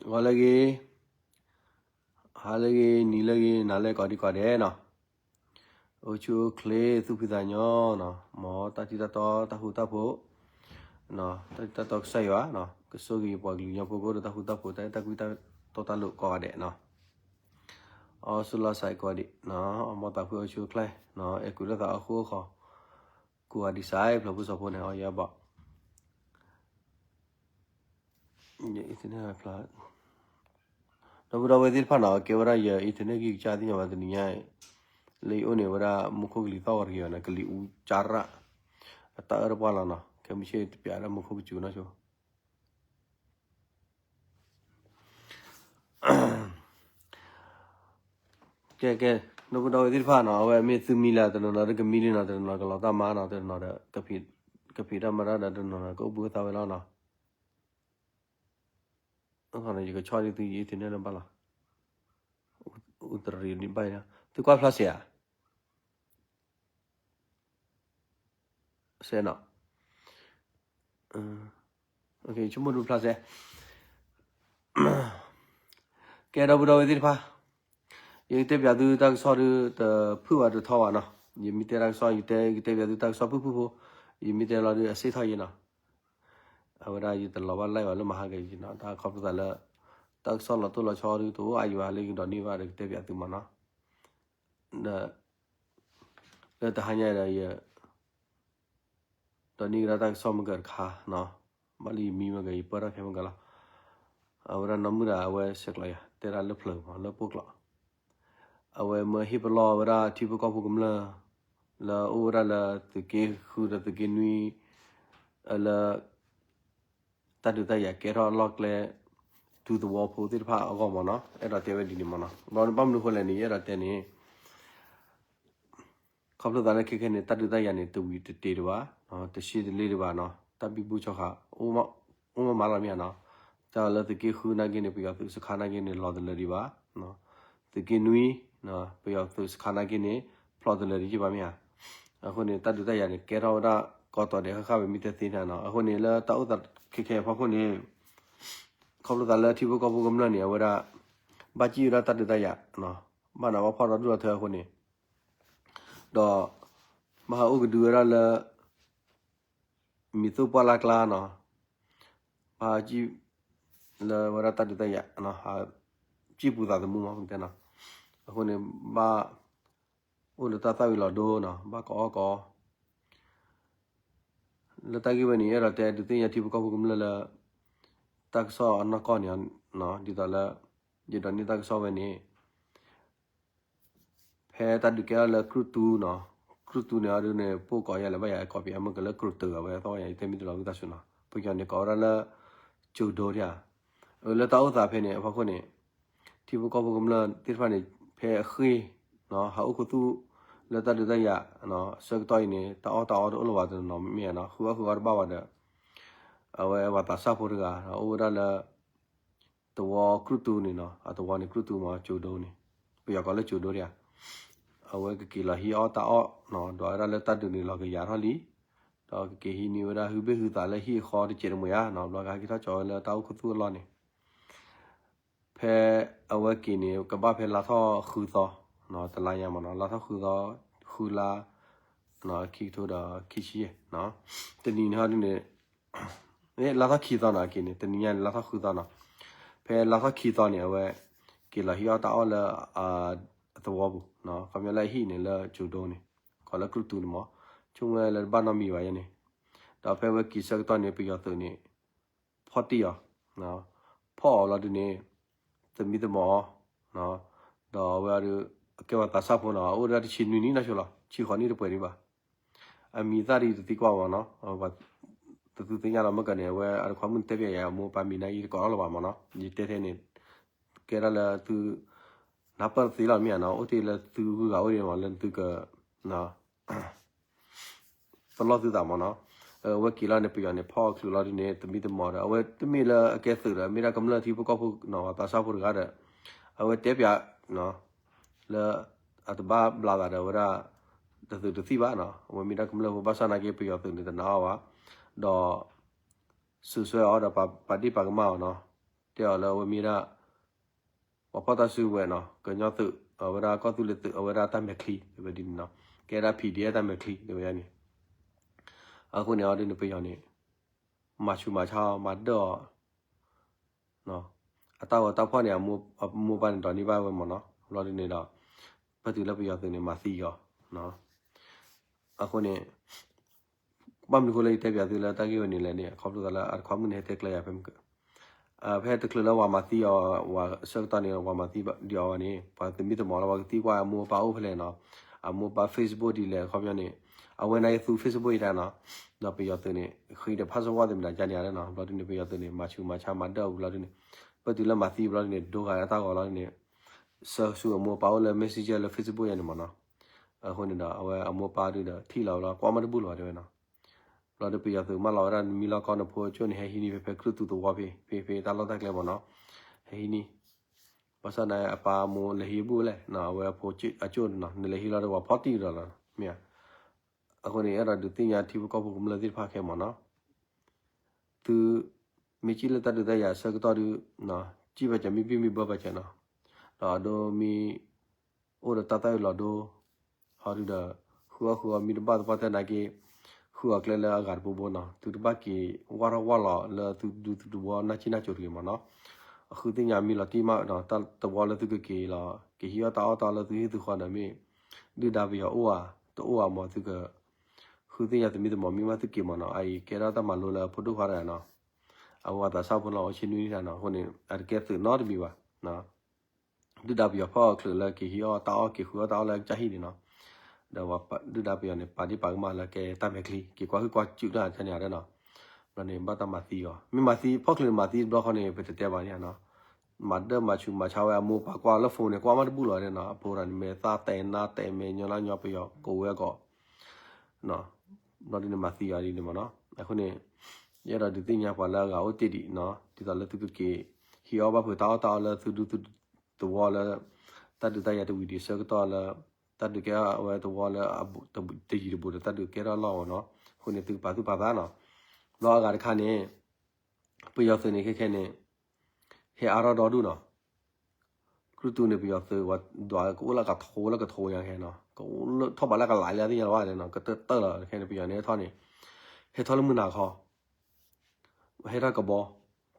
ဂီၤလၢအဂ့ၤ, ဟါလၢအဂ့ၤ, နံၤလၢအဂ့ၤ, နၤလၢအဂ့ၤ ကိးဒံကိးဒဲးနီၤ, အိၣ်ဆူၣ်အိၣ်ချ့ သူၣ်ဖှံသးညီနီၤ, မ်တၢ်ထံၣ်တၢ်တီတၢ်ဃူတၢ်ဖိး, တၢ်ထံၣ်တၢ်တီကစၢ်ယွၤနီၤ, ကဆိၣ်ဂ့ၤပှၤကလုာ်ကညီဖိကိးဒံ တၢ်ဃူတၢ်ဖိး တၢ်အဲၣ်တၢ်ကွံတၢ်တီတၢ်လိၤကိးဂၤဒဲးနီၤ, အီစူလီၤစဲးကိးဒံနီၤ, အမ့ၢ်သးဖှံအိၣ်ဆူၣ်အိၣ်ချ့, အဲၣ်ကွံလိာ်သးအဃိအဃီ, ကိးဂၤဒဲးစဲး ဖျၢၣ်ဖိစီၤဖိန့ၣ် အီယဘၣ် ဒီပုၢ်ဒီဝဲၢ်သ့ၣ်တဖၣ်နီၤ, ကဲဝဲဒၣ်ယ internet ဂံၢ်ကစၢ်သ့ၣ်ညါဘၣ်တနံၤညါ, လၢယအိၣ်န့ၣ်ဝဲဒၣ် မူခိၣ်ကလံၤသီၣ်ဂီၤတဂ့ၤဘၣ်န့ၣ် ကလံၤအူကၠါရၣ်, အတၢ်အၢၣ်တပှၢ်လီၤနီၤ, ခဲမုၢ်ဆ့ၣ်တပျးဒၣ်မူခိၣ်ကစူၤနီၤဆိ ကဲကဲ, ဒီပုၢ်ဒီဝဲၢ်သ့ၣ်တဖၣ်နီၤ, အဝဲမ့ၢ်သုမံလၢတနီၤနီၤဒီးကမံလံနီၤ, တနီၤနီၤကလီၤတၢ်မါနီၤ, တနီၤဒီး ကဖံးတၢ်မၤတၢ်ဒီးတနီၤနီၤ ကအိၣ်ဘှံးအိၣ်သါဝဲလီၤနီၤ. အခီန့ၣ် ယကဆီဒ်သု ယ internet လၢဘၣ်လီၤ. အူတရံးဒံးဘၣ်, သုကွၢ်ဖျါစဲးဧါ. စဲးနီၤ. ဆိကမိၣ်ဒုးဖျါစဲး. ကဲ ဒီပုၢ်ဒီဝဲၢ်သ့ၣ်တဖၣ်, ယကတဲပၠးသုတၢ်ကစီၣ်ဒုး တဖုၣ်ဘၣ်တထီဘၣ်နီၤ. ယမ့ၢ်တဲတၢ်ကစီၣ် ယတဲ ယကတဲပၠးသုတၢ်ကစီၣ်ဖုၣ်ဖုၣ်ဖိ, ယမ့ၢ်တဲလီၤဒုးအစ့ၣ်ထီၣ်ယဲနီၤ. အဝဲဒၣ်ယတလီၤဘၣ် live ဘၣ်လၢမဟါကနီၤ, တၢ်ခီဖျိသးလၢ တၢ်ကစီၣ်လီၤတိၢ်လီၤဆီဒုး တအိၣ်အါယံၤဘၣ်လၢယကဒိးန့ၢ်ဘၣ်ဒီးကတဲပၠးသုမးနီၤ. ဒီး လၢတဟါညါဒီးယ ဒိးန့ၢ်ကဒါတၢ်ကစီၣ်မ့ၢ်ကတခါနီၤ, ဘၣ်လၢယမံမ့ၢ်က ယပၢၢ်ထီၣ်ခဲမ့ၢ်ကလီၤ. အဝဲဒၣ်နီၢ်မုၣ်ဒီးအဝဲဆဲးကျိးယၤ တဲဒၣ်လၢဖျၢၣ်မး လၢပှိၢ်ကျိး, အဝဲမၢဟ့ၣ်ပလီၢ်ဝဲဒၣ်ထံဖိကီၢ်ဖိကမျၢၢ် လၢအိၣ်ဝဲဒၣ်လၢသုးက့ဃုဒီးသုးက့နွံ လၢ တၢ်ဒုးတၢ်ယၤကဲထီၣ်အလီၢ်ကျဲ ဒူသဝီဖိသ့ၣ်တဖၣ်အဂီၢ်မးနီၤ, အဲၣ်ဒိးတဲဝဲဒ်န့ၣ်မးနီၤ. ဘၣ်မနုၤဃိလဲၣ်န့ၣ် ယအဲၣ်ဒိးတဲန့ၣ် ခီဖျိသးလၢခဲခဲန့ၣ် တၢ်ဒုးတၢ်ယၤန့ၣ် တဝံၤတတ့ၢ်ဒံးဘၣ်, တရှဲတလ့ၢ်ဒံးဘၣ်နီၤ, တၢ်ဘံဘူဆီဃာ် အိၣ်မးမးလီၤမ့ၢ်ဧါနီၤ. တၢ်လၢသုးက့ဃုနာ်က့န့ၣ် ပယီၤသုးစခါနာ်က့န့ၣ် လီၤတလၢာ်ဒံးဘၣ်, သုးက့နွံ ပယီၤသုးစခါနာ်က့န့ၣ် ဖျိးတလၢာ်ဒံးယံာ်ဘၣ်မ့ၢ်ဧါ. အဃိန့ၣ် တၢ်ဒုးတၢ်ယၤန့ၣ် ကဲထီၣ်ဝဲဒၣ်ကီတီၤဒဲးဃၣ်ဃၣ်ဝဲမ့ၢ်တဲသ့န့ၣ်နီၤ. အဃိန့ၣ် လၢတၢ်အိၣ်သးခဲခဲအဖီခိၣ်န့ၣ် ခီဖျိသးလၢထံဖိကီၢ်ဖိကမျၢၢ်န့ၣ် အဝဲဒၣ် ဘၣ်စံၣ်ဝဲဒၣ်တၢ်ဒုးတၢ်ယၤ, ဘၣ်နးဘၣ်ဖှီၣ်ဒီဒူၣ်ဒီထၢအဃိန့ၣ်, ဒီး ဘၣ်ဟးအိၣ်ကဒုဝဲဒၣ်လၢ မံၤသိၣ်ပှၢ်လၢ်ကျါနီၤ, ဘၣ်စံၣ် လၢဝဲဒၣ်တၢ်ဒုးတၢ်ယၤ, စံၣ်ပူၤသးသမူမး ပကတဲနီၤ. အဃိန့ၣ် ဘၣ် အိၣ်ဒီးတၢ်သၣ်ဝံၤလီၤဒိနီၤ, ဘၣ်ကအီၣ်ကအီ, လၢတၢ်ဂ့ၢ်ဝဲန့ၣ် အဲၣ်ဒိးတဲဒုးသ့ၣ်ညါထံဖိကီၢ်ဖိကမျၢၢ်လၢ တၢ်ကစီၣ်အနီၢ်ကီၢ်န့ၣ်, ဒ်သိးလၢ ယဒိးန့ၢ်တၢ်ကစီၣ်ဝဲန့ၣ် ဖဲတၢ်ဒုးကဲထီၣ်လၢကြုၢ်တူၢ်နီၤ, ကြုၢ်တူၢ်န့ၣ်အဒုးန့ၣ် ပိၢ်ကိးယၤလၢၤဘၣ်ယၤ ကိးပယၤမ့ၢ်ကလၢကြုၢ်တူၢ်အဝဲသီၣ်ယၤ ယတဲမ့ၢ်တလီၤဝံသးစူၤနီၤ, ပယီၤန့ၣ်ကိးဝဲဒၣ်လၢ ကၠိၤဒိတယၤ, လၢတၢ်အိၣ်သးဖဲန့ၣ်အဖီခိၣ်န့ၣ် ထံဖိကီၢ်ဖိကမျၢၢ်သ့ၣ်တဖၣ်န့ၣ် ဖဲအဃ့ၢ် ဟးအိၣ်ခူသူၣ်လၢတၢ်ဒုးတၢ်ယၤ ဆၢကတီၢ်အံၤန့ၣ် တၢ်အီၣ်တၢ်အီတအိၣ်လၢၤဘၣ်တနီၤမ့ၢ်ဧါနီၤ, ဃုအီၣ်ဃုအီတဘၣ်ဘၣ်ဒီး အဝဲပှၤသးစၢ်ဖိတဂၤ အိၣ်ဝဲဒၣ်လၢ သဝီကြုၢ်တူၢ်န့ၣ်နီၤ, အသဝီန့ၣ်ကြုၢ်တူၢ်မး ကၠိၤဒိန့ၣ်, ပယီၤကိးလၢကၠိၤဒိတယၤ, အဝဲကက့ၤလီၤဟံးအီၣ်တၢ်အီၣ်နီၤ, ဒွးဝဲဒၣ်လၢတၢ်ဒုးန့ၣ်လီၤကယၤထီၣ်လံ, ဒီးကက့ၤဟံးန့ၢ်ဝဲဒၣ်ဟုဘ့ၣ်ဟုသးလၢဟံၣ်အဃီတစဲးတမှဲၤဧါနီၤ, ဘျီကဟဲက့ၤထီၣ်ကၠီဝဲလၢတၢ်အိၣ်ခူသူၣ်အလီၢ်န့ၣ် ဖဲအဝဲက့ၤန့ၣ် ကဘၣ်ဖဲလါထီၣ်ဃုသီ, တလါညါမးနီၤ, လါထီၣ်ဃုသီ, ဃုလါ, ခံကထိဒီးခံဆံယဲၢ်, တနံၤန့ၣ်ဟီဒ်န့ၣ်, လါထီၣ်ခံသီနီၤ, အက့ၤန့ၣ် တနံၤညါန့ၣ် လါထီၣ်ဃုသီနီၤ, ဖဲလါထီၣ်ခံသီန့ၣ် အဝဲ က့ၤလီၤဟံးအီၣ်တၢ်အီၣ်လၢ အသဝီပူၤ, ခီပညီလၢအဟံၣ်န့ၣ်လၢကၠိၤဒိန့ၣ်, ကိးလၢကြုၢ်တူၢ်န့ၣ်မး, ဆိကမိၣ်လၢတဘၣ်နီတမံၤဘၣ်ယဲန့ၣ်, ဒီးဖဲအဝဲက့ၤဆၢကတီၢ်န့ၣ် ပယီၤသုးန့ၣ် ဖီၣ်တံၢ်အီၤ, ဖီၣ်အီၤလီၤဒုးန့ၣ် သမံသမိးအီၤ, ဒီးအဝဲဒုး အကဲပှၤသးစၢ်ဖိနီၤ, အိၣ်ဒၣ်တဆံနွံနံၣ်နီၢ်ဆိလီၤ, ဆံဃိးနံၣ်တပှဲၤဒံးဘၣ်, အမံၤသၣ်ဒ်တသံကွၢ်မးနီၤ, တသုသ့ၣ်ညါလီၤမ့ၢ်ကန့ၣ် အဝဲအတခွါမုၣ်တဲပျဲယၤ အမိၢ်ပၢ်မံၤနာ်က့တကိးထီၣ်လၢၤဘၣ်မးနီၤ, ယတဲထဲန့ၣ် ကဲဒၣ်လၢသု နၢ်ပၢၢ်တသ့လီၤမ့ၢ်ဧါနီၤ, အိၣ်တ့ၢ်လၢသုဂုၤဂၤအိၣ်ဒံးမး လၢသုက ပလီၢ်သုသးမးနီၤ, အဝဲက့ၤလီၤန့ၣ် ပယီၤန့ၣ် ဖီၣ်ချုးလီၤဒုးန့ၣ် သမံသမိးဒီး အဝဲတမ့ၢ်လၢအကဲသုးဒီး မ့ၢ်ဒၣ်ကမျၢၢ်ထံဖိကီၢ်ဖိနီၤ, ပှၤသးစၢ်ဖိတဂၤဒီး အဝဲတဲပျး လၢ အတဘၣ်ဘျးသးဒီးဝဲဒၣ် တသုးတသံၣ်ဘၣ်နီၤ, အဝဲမ့ၢ်ဒၣ်ကမျၢၢ်ဖိဘၣ်ဆၣ်နာ်က့ ပယီၤသုးန့ၣ်တနာ်အီၤဘၣ်, ဒီး စူးစွဲအီၤဒီးပာ်ဒ့ၣ်ပာ်ကမၣ်အီၤနီၤ, တဲအီၤလၢအဝဲမ့ၢ်ဒၣ် ပှၤဖီၣ်တၢ်စုကဝဲၤနီၤ, ကညီသုး အဝဲဒၣ်ကီၢ်သူလ့ၤသုး အဝဲဒၣ်တၢ်မဲာ်ချံ တဲဝဲဒ်န့ၣ်နီၤ, ကဲဒၣ် ဖံၣ်ဒံၣ်အဲၣ် တၢ်မဲာ်ချံ တဲဝဲဒၣ်န့ၣ်. အဃိန့ၣ်အီၤဒ်န့ၣ် ပယီၤန့ၣ် မၤဆူးမၤဆါအီၤ မၤဒၢၣ်အီၤ အတၢ်ဂီၤတၢ်ဖီၣ်န့ၣ် အမိၢ်ပၢ်န့ၣ်ဒိးန့ၢ်ဘၣ်ဝဲမ့ၢ်နီၤ, ဘျီဒ်န့ၣ်ဒီး ဖဲတုၤလၢပယီၤသုးန့ၣ် မၤသံအီၤ အဃိန့ၣ် ဘၣ်မနုၤအဃိလၢယတဲပၠးသုလၢတၢ်ဂ့ၢ်ဝဲန့ၣ်လဲၣ်န့ၣ် ခီဖျိသးလၢအတခွါမုၣ်န့ၣ် ဟဲတဲကျဲယၤဖဲမုၢ်က ဖဲတချုးလၢပှၤမၤသံအီၤ ပှၤဆၢကတီၢ်န့ၣ် ပှၤမၤသံဒံးအီၤဝဲန့ၣ် ပှၤသမံသမိးလၢပှၤကသံကွၢ်အမိၢ်အပၢ်အိၣ်ဖဲလဲၣ်နီၤ, အမိၢ်အပၢ် Facebook ဒ်လဲၣ် အခီပညီန့ၣ် အဝဲန့ၣ်ယသူ Facebook ယတၢ်နီၤ, ဒီးပယီၤသုးန့ၣ် ဃ့ဒီး password သ့ၣ်မတၤကါန့ၣ်ဧါနီၤ, ဘျီဒ်န့ၣ် ပယီၤသုးန့ၣ် မၤဆူးမၤဆါမၤဒၢၣ်အီၤဘျီဒ်န့ၣ် ဖဲတုၤလၢမၤသံဘျီဒ်န့ၣ် ဒိဂၤအတၢ်ဂီၤလီၤဒ်န့ၣ် ဆှၢဆူအမိၢ်အပၢ်အိၣ်လၢ Messenger လၢ Facebook ယၤန့ၣ်မ့ၢ်နီၤ, အဃိန့ၣ်ဒီး အဝဲအမိၢ်အပၢ်ဒုဒီး ထံၣ်လီၤဝဲလီၤ ကွၢ်မ့ၢ်တဘူၣ်လီၤတဲဝဲနီၤ. ဘျီဒ်ပယီၤသုးမၤလီၤဝဲဒၣ် နမံလီၢ်ကီၢ်နဖိအကၠိၣ်န့ၣ် ဟဲဟံးန့ၢ်ဖဲဖဲကြုၢ်သူသဝီဖဲ ဖဲဖဲတၢ်လီၢ်တၢ်ကျဲမ့ၢ်နီၤ, ဟဲဟံးန့ၢ် ဘၣ်ဆၣ်န့ၣ် အပၢ်အမိၢ်လဲၤဟံးဘူၣ်ဝဲလဲၣ်, အဝဲအဖိအကၠိၣ်နီၤ နလဲၤဟံးလီၤဒီးပှၤဖီၣ်တံၢ်ဒီးလီၤ မ့ၢ်ဧါ. အဃိန့ၣ် အဲၣ်ဒိးဒုးသ့ၣ်ညါထံဖိကီၢ်ဖိကမျၢၢ်သ့ၣ်တဖၣ်ခဲမ့ၢ်နီၤ, သု မ့ၢ်စံၣ်လၢတၢ်ဒုးတၢ်ယၤဆၢကတီၢ်ဒု စံၣ်ဘၣ်စၢၤမ့ၢ်ဘံၣ်မ့ၢ်ဘၢဘၣ်စၢၤနီၤ, ဒီးအဒိမ့ၢ် အိၣ်ဒီးတၢ်သၣ်ဝံၤလီၤဒိ ဟီဒုဒီး ဃုအီၣ်ဃုအီမ့ၢ်တဘၣ်သပှၢ်တၢၢ်နာ်က့ ဃုအီကျဲလၢအဂၤတဘိဘိနီၤ, သုတဘၣ်က့ၤဝါထီၣ်ဝါလီၤလၢသုဒူသုသဝီ နၢ်က့ၢ်နၢ်ကိၤတဂ့ၤမ့ၢ်နီၤ, အဃုသ့ၣ်ညါမ့ၢ်လီၤတံၢ်မးဒီး တၢ်သဝီလၢသုကက့ၤလီၤ ကဟံးအီၣ်တၢ်အီၣ်တၢ်အီလၢသုဟံၣ်သုဃီဒီးမ့ၢ် ဒုၣ်ဒါပယီၤအိၣ်ဧါ တအိၣ်ဧါမ့ၢ်သုက ဃုသ့ၣ်ညါသမံသမိးမ့ၢ်ဘၣ်သုက့ၤမ့ၢ်နီၤ, အအံၤကဲထီၣ်တၢ်မၤလိလၢအဖိဒိၣ်ခွါတဂၤနီၤ, အဝဲသးစၢ်ဖိလီၤအိၣ်ဆ့နွံတဂၤနီၤ, အဃိန့ၣ် အတကဲသုးနီတမံၤဘၣ် ဒုၣ်ဒါပယီၤဖီၣ်အီၤချုးလၢက့ၤဟံးအီၣ်တၢ်အီၣ်က့ၤဃုအီၣ်တၢ်အီၣ်လၢကစၢ်ဟံၣ်န့ၣ်နီၤ, ဒီးဒုၣ်ဒါပယီၤန့ၣ် ပာ်ဒ့ၣ်ပာ်ကမၣ်လၢကဲတၢ်မဲာ်ချံ က့ၤကွၢ်ဟုၣ်ကွၢ်စူၣ်တၢ်န့ၣ်ဧါနီၤ, ဘျီန့ၣ် ဘၣ်တၢ်မၤသံအီၤ မ့ၢ်မၤသံ ဖီၣ်ချုးမၤသံတဘျီဃီန့ၣ် ပတတဲဘၣ်န့ၣ်ဧါနီၤ, မၤဒၢၣ်မၤဆူးမၤဆါဝဲအမိၢ်ပၢ်ကွၢ်လၢ phone န့ၣ် ကွၢ်မ့ၢ်တဘူၣ်လီၤန့ၣ်နီၤ, အဖိဒီးန့ၣ်မ့ၢ်သၣ်တဲနါတဲမဲာ်ညီနါညီပယီၤကိးဝဲအဂီၢ် ဘျီဒ်န့ၣ်မၤသံအီၤဒ်န့ၣ်မ့ၢ်နီၤ, အဃိန့ၣ် ယအဲၣ်ဒိးဒုးသ့ၣ်ညါပှၤလၢအဂၤအိၣ်တ့ၢ်ဒံးနီၤ, ဒ်သိးလၢသုကက့ၤ ဟံးအီၣ်ဘၣ်ဖုးတၢ်အီၣ်တၢ်အီလၢသုဒူသုသဝီလၢ တၢ်ဒုးတၢ်ယၤတဝံၤဒံးဆၢကတီၢ်လၢ တၢ်ဒုးကဲထီၣ်အဝဲသဝီလၢ တယံၤတဘူးဒီးတၢ်ဒုးကဲထီၣ်လီၢ်အဂီၢ်နီၤ, အဃိန့ၣ်သုကပာ်သူၣ်ပာ်သးနီၤ, ဘျီအဂၤတခါန့ၣ် ပယီၤသုးန့ၣ်ခဲခဲန့ၣ် ဟဲအါထီၣ်ဒီဒူၣ်နီၤ, ကြုၢ်တူၢ်န့ၣ် ပယီၤသုးဝဲဒွးကအိၣ်လၢကထိလၢကထိညါခဲနီၤ, ကအိၣ်လၢထီၣ်ဘးလၢကလးလၢသ့ၣ်ညါလီၤဘၣ်နီၤ, ကတၢၢ်တၢၢ်လီၤခဲန့ၣ် ပယီၤန့ၣ်ဟဲထီၣ်န့ၣ် ဟဲထီၣ်လၢမုၢ်နၤခီ ဟဲထီၣ်ကဘီ,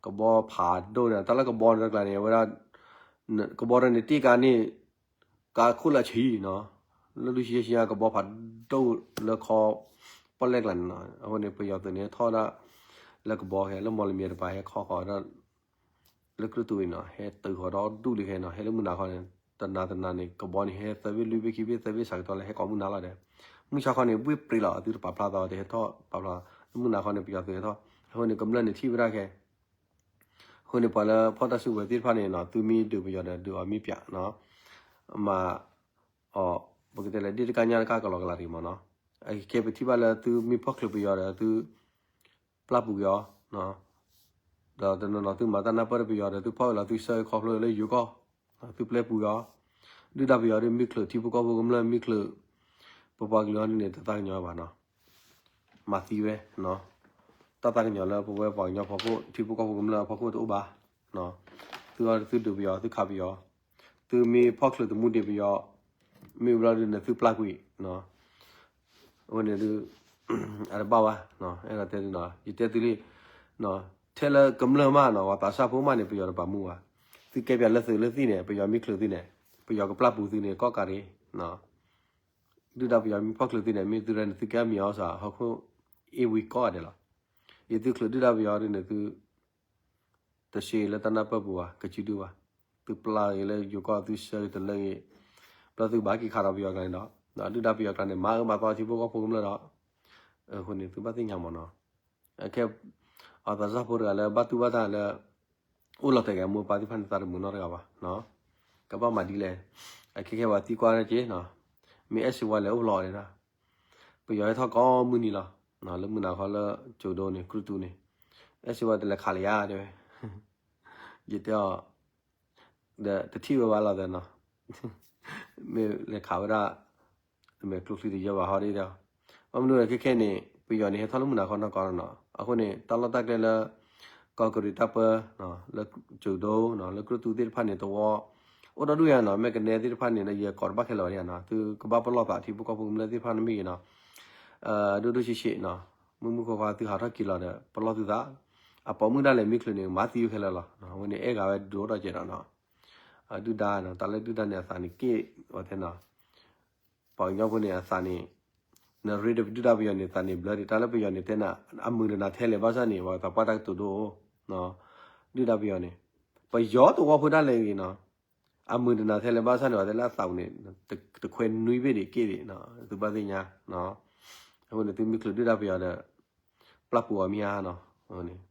ကဘီဖးဒိၣ်န့ၣ် တၢ်လၢကဘီန့ၣ်တကျါန့ၣ် အဝဲဒၣ် ကဘီတၢ်န့ၣ်တ့ၢ်ကါန့ၣ် ကါခိၣ်လၢအဆံးနီၤ, လၢဒုးဆံးဆံးကဘီဖးဒိၣ်လၢခီ ပီၣ်လဲၣ်ကျါန့ၣ်နီၤ, အဃိန့ၣ် ပယီၤသုးန့ၣ်ထီၣ်ဒၣ် လၢကဘီခဲ လၢမီၢ်လမၠဲၣ်တပၤဟဲခီဃီဒၣ် လၢကြုၢ်တူၢ်အံၤနီၤ, ဟဲတုၤဃီဒီဒူၣ်လံခဲနီၤ, ဟဲလၢမုၢ်နၤခီန့ၣ် တနၤတနၤန့ၣ် ကဘီန့ၣ်ဟဲသၢဘ့ၣ်လွံၢ်ဘ့ၣ်ခံဘ့ၣ်သၢဘ့ၣ်စးကတီၢ်လၢဟဲကိးမုၢ်နၤလီၤဒီး မုၢ်ဆါခီန့ၣ် ဘှ့ၣ်ပြ့းလီၤ သုတပာ်ဖျါသးအီၤတဟဲထီၣ်ပာ်ဖျါ လၢမုၢ်နၤခီန့ၣ် ပယီၤသုးဟဲထီၣ်, အဃိန့ၣ် ကမျၢၢ်န့ၣ်ထံၣ်ဝဲဒၣ်ခဲ အဃိန့ၣ် ပှၤလၢဖီၣ်တၢ်စုကဝဲၤသ့ၣ်တဖၣ်န့ၣ်နီၤ သုမ့ၢ်ဒုးပယီၤဒီး ဒုးအီၤမ့ၢ်ပၠးနီၤ, မၤ အီၤ ပကတဲလဲၣ် ဒ့ၣ်တကါညၣ်တကါကလီကလီတဂ့ၤမ့ၢ်နီၤ, အခဲပထံၣ်ဘၣ်လၢသုမ့ၢ်ဖီၣ်ချုးပယီၤဒီးသု ပျၢ်ပူၤက့ၤအီၤ, ဒီးတနီၤနီၤသုမၤတၢ်နၢ်ပၢၢ်ဒီးပယီၤဒီးသုဖီၣ်ဝဲလီၤသုဆၢခီဖျိလၢယိၤကီၢ်, သုပျဲပူၤက့ၤအီၤ, ဒုၣ်ဒါပယီၤဒုးမ့ၢ်ချုးထံဖိကီၢ်ဖိကမျၢၢ်မ့ၢ်ချုး ပပှၤကလုာ်အီၤဒ်န့ၣ် တသးကညီၤဘၣ်နီၤ မၤသံဝဲ, တၢ်သးကညီၤလၢပဝဲပှၤကညီဖီခိၣ် ထံဖိကီၢ်ဖိကမျၢၢ်အဖီခိၣ်တအိၣ်ဘၣ်, သုအီၤသုဒုးပယီၤ သုခးပယီၤ, သုမ့ၢ်ဖီၣ်ချုးသမူဒံးပယီၤ, မ့ၢ်ဘျီဒုးန့ၣ်သုပျၢ်ကွံာ်, အဝဲန့ၣ်ဒုး အတဘၣ်ဘၣ်, အဲၣ်ဒိးတဲသုနီၤ ယတဲသုလံ, ထဲလၢကမျၢၢ်မးနီၤ ပှၤသးစၢ်ဖိမးန့ၣ် ပယီၤတပာ်မူဘၣ်, သုကဲပၠးလၢသုးလၢသံၣ်န့ၣ် ပယီၤမ့ၢ်ချုးသုန့ၣ် ပယီၤကပျၢ်ပူၤသုန့ၣ် ကီၢ်ကးရ့ၣ် ဒုၣ်ဒါပယီၤမ့ၢ်ဖီၣ်ချုးသုန့ၣ် မ့ၢ်သုရဲန့ၣ် သုကဲမံၤအီၤစ့ၢ် ဟီၣ်ခိၣ် အ့ၣ်ဝံကိးဂၤဒဲးလီၤ. ယသုချုးဒုၣ်ဒါပယီၤဒုန့ၣ် သု တဆှၢလၢတၢ်နၢ်ပၢၢ်ပူၤဘၣ် ကစုဒုဘၣ်, သုပျၢ်ဂ့ၤလၢယိၤကီၢ်သုဆှၢဂ့ၤတလၢဂ့ၤ, ဘျီသုကဘၣ်က့ၤခးဒီးပယီၤကျါန့ၣ်ဒီး ဒုၣ်ဒါပယီၤကျါန့ၣ် မၤအၢမၤသီထံဖိကီၢ်ဖိကမျၢၢ်ဒီး အဃိန့ၣ် သုဘၣ်သ့ၣ်ညါမ့ၢ်နီၤ, အခဲ အသးစၢ်ဖိတဂၤလၢဘၣ်တူၢ်ဘၣ်တၢ်လၢ အိၣ်လီၤတဲာ်က့ၤအမိၢ်အပၢ်သ့ၣ်တဖၣ်န့ၣ် သးတမုာ်နီတဂၤဘၣ်, ကဘၣ်မၤဒ်လဲၣ်, အခဲခဲပှၤသံကွၢ်က့ၤနီၤ, မ့ၢ်အဲၣ်စ့ဝါလဲၤအိၣ်ဖျိးန့ၣ်ဒီး ပယီၤဟဲထီၣ်ကိးမုၢ်နံၤလီၤ, လၢမုၢ်နၤခီလၢကၠိၤဒိန့ၣ် ကြုၢ်တူၢ်န့ၣ်, အဲၣ်စ့ဝါတလဲၤခးလၢယၤတဲဝဲ, ယတဲအီၤ ဒီးတထံၣ်ဝဲဘၣ်လီၤသနီၤ, မ့ၢ်လဲၤခးဝဲဒၣ် တမ့ၢ်ကျိချံတယၢဘၣ်ဟီဒ်ဒီး, ဘၣ်မနုၤလဲၣ်ခဲခဲန့ၣ် ပယီၤန့ၣ်ဟဲထီၣ်လၢမုၢ်နၤခီနီၢ်ကီၢ်နီၤ, အဃိန့ၣ် တၢ်လီၢ်တၢ်ကျဲလၢ ကီၢ်ကရံးတၢ်ပၢ လၢကၠိၤဒိ လၢကြုၢ်တူၢ်သ့ၣ်တဖၣ်န့ၣ် သဝီ အိၣ်ဒီဒူၣ်ယါနီၤ, မဲာ်ကနဲသ့ၣ်တဖၣ်န့ၣ် ယကိးတဘၣ်ခဲလၢာ်ဘၣ်နီၤ, သုကဘၣ်ပလီၢ်သးထံဖိကီၢ်ဖိကမျၢၢ်သ့ၣ်တဖၣ်န့ၣ်မ့ၢ်ဂ့ၤနီၤ, ဒိၣ်ဒိၣ်ဆံးဆံးနီၤ, မုၢ်မုၢ်ခွါခွါသုဟးထီၣ်က့ၤလီၤဒီး ပလီၢ်သုသး, အပိာ်မုၣ်ဒၣ်လဲာ်မ့ၢ်ချုးန့ၣ် မၤသံဝဲခဲလၢာ်လီၤ, အဝဲန့ၣ်အဲၣ်ဂၤဝဲဒိၣ်ထီၣ်ကဲးဒီးနီၤ, ဒုၣ်ဒါနီၤ, တၢ်လၢဒုၣ်ဒါန့ၣ် အသးန့ၣ်က့ၣ်ဝဲထဲနီၤ ပှၤကညီဖိန့ၣ် အသးန့ၣ် နရ့ဒီးဒုၣ်ဒါပယီၤန့ၣ် သးန့ၣ်ဘျၢဒံး, တၢ်လၢပယီၤန့ၣ်တဲနၤ အမုာ်ဒီးနၤထဲလဲၣ်ဘၣ်ဆၣ်န့ၣ် ပှၤသးပှၢ်တၢ်ကတိၤဒိၣ်, ဒုၣ်ဒါပယီၤန့ၣ်, ပယီၤသဝီဖိဒၣ်လဲာ်ဂ့ၤနီၤ, အမုာ်ဒီးနၤထဲလဲၣ်ဘၣ်ဆၣ်န့ၣ် ပှၤတဲလၢအသးပူၤန့ၣ် တခွဲနွံဘ့ၣ်ဒံးက့ၣ်ဒံး, သုဘၣ်သ့ၣ်ညါ, အဃိန့ၣ် သုမ့ၢ်ချုးဒုၣ်ဒါပယီၤဒီး ပျၢ်ပူၤအီၤမ့ၢ်ဧါနီၤ,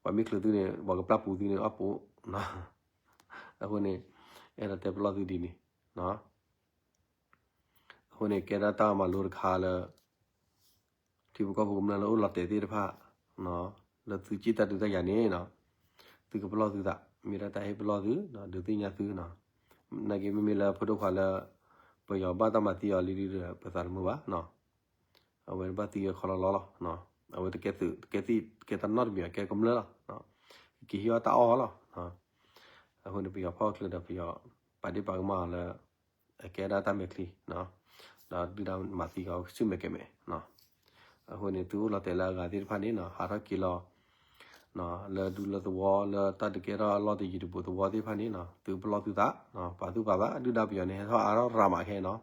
ပှၤမ့ၢ်ချုးသုန့ၣ် ပှၤကပျၢ်ပူၤသုန့ၣ် အပူၤ အဃိန့ၣ် အဲၣ်ဒိးတဲပလီၢ်သုဒ်န့ၣ်, အဃိန့ၣ် ကဲဒၣ်တၢ်မၤလိတခါလၢ ထံဖိကီၢ်ဖိကမျၢၢ်လၢအိၣ်လီၤတဲာ်သ့ၣ်တဖၣ်, လၢသုစ့ၢ်တၢ်ဒုးတၢ်ယၤန့ၣ်နီၤ, သုကပလီၢ်သုသး, မ့ၢ်ဒၣ်တၢ်ဟ့ၣ်ပလီၢ်သု, ဒုးသ့ၣ်ညါသုနီၤ, နာ်က့မ့မ့ၢ်လၢဖိဒိၣ်ခွါလၢ ပယီၤဘၣ်တၢ်မၤသံအီၤလံဒုဒီး ပသးတမုာ်ဘၣ်နီၤ, အဝဲဘၣ်သံဝဲခီလီၤလီၤလီၤ, အဝဲတကဲသုး တကဲသံၣ် တကဲတၢ်နီတမံၤ ကဲကမျၢၢ်လီၤ, က့ၤဟံးအီၣ်တၢ်အီၣ်လီၤ, အဃိန့ၣ် ပယီၤဖီၣ်ချၢဒီး ပယီၤပာ်ဒ့ၣ်ပာ်ကမၣ်အီၤလၢ အကဲဒၣ်တၢ်မဲာ်ချံ, ဒီးဒုၣ်ဒါမၤသံကီးဆူၣ်မဲာ်ကဲမဲာ်, အဃိန့ၣ် သုအိၣ်လီၤတဲာ်လၢအဂၤသ့ၣ်တဖၣ်န့ၣ်နီၤ ဟးထီၣ်က့ၤလီၤ လၢဒူလၢသဝီ လၢတၢ်ဒုးကဲထီၣ်အလီၢ်တယံၤတဘူးသဝီသ့ၣ်တဖၣ်န့ၣ်နီၤ သုပလီၢ်သုသး, ပာ်သူၣ်ပာ်သး, ဒုၣ်ဒါပယီၤန့ၣ် ဟဲထီၣ်အါထီၣ်ရၤမးခဲနီၤ,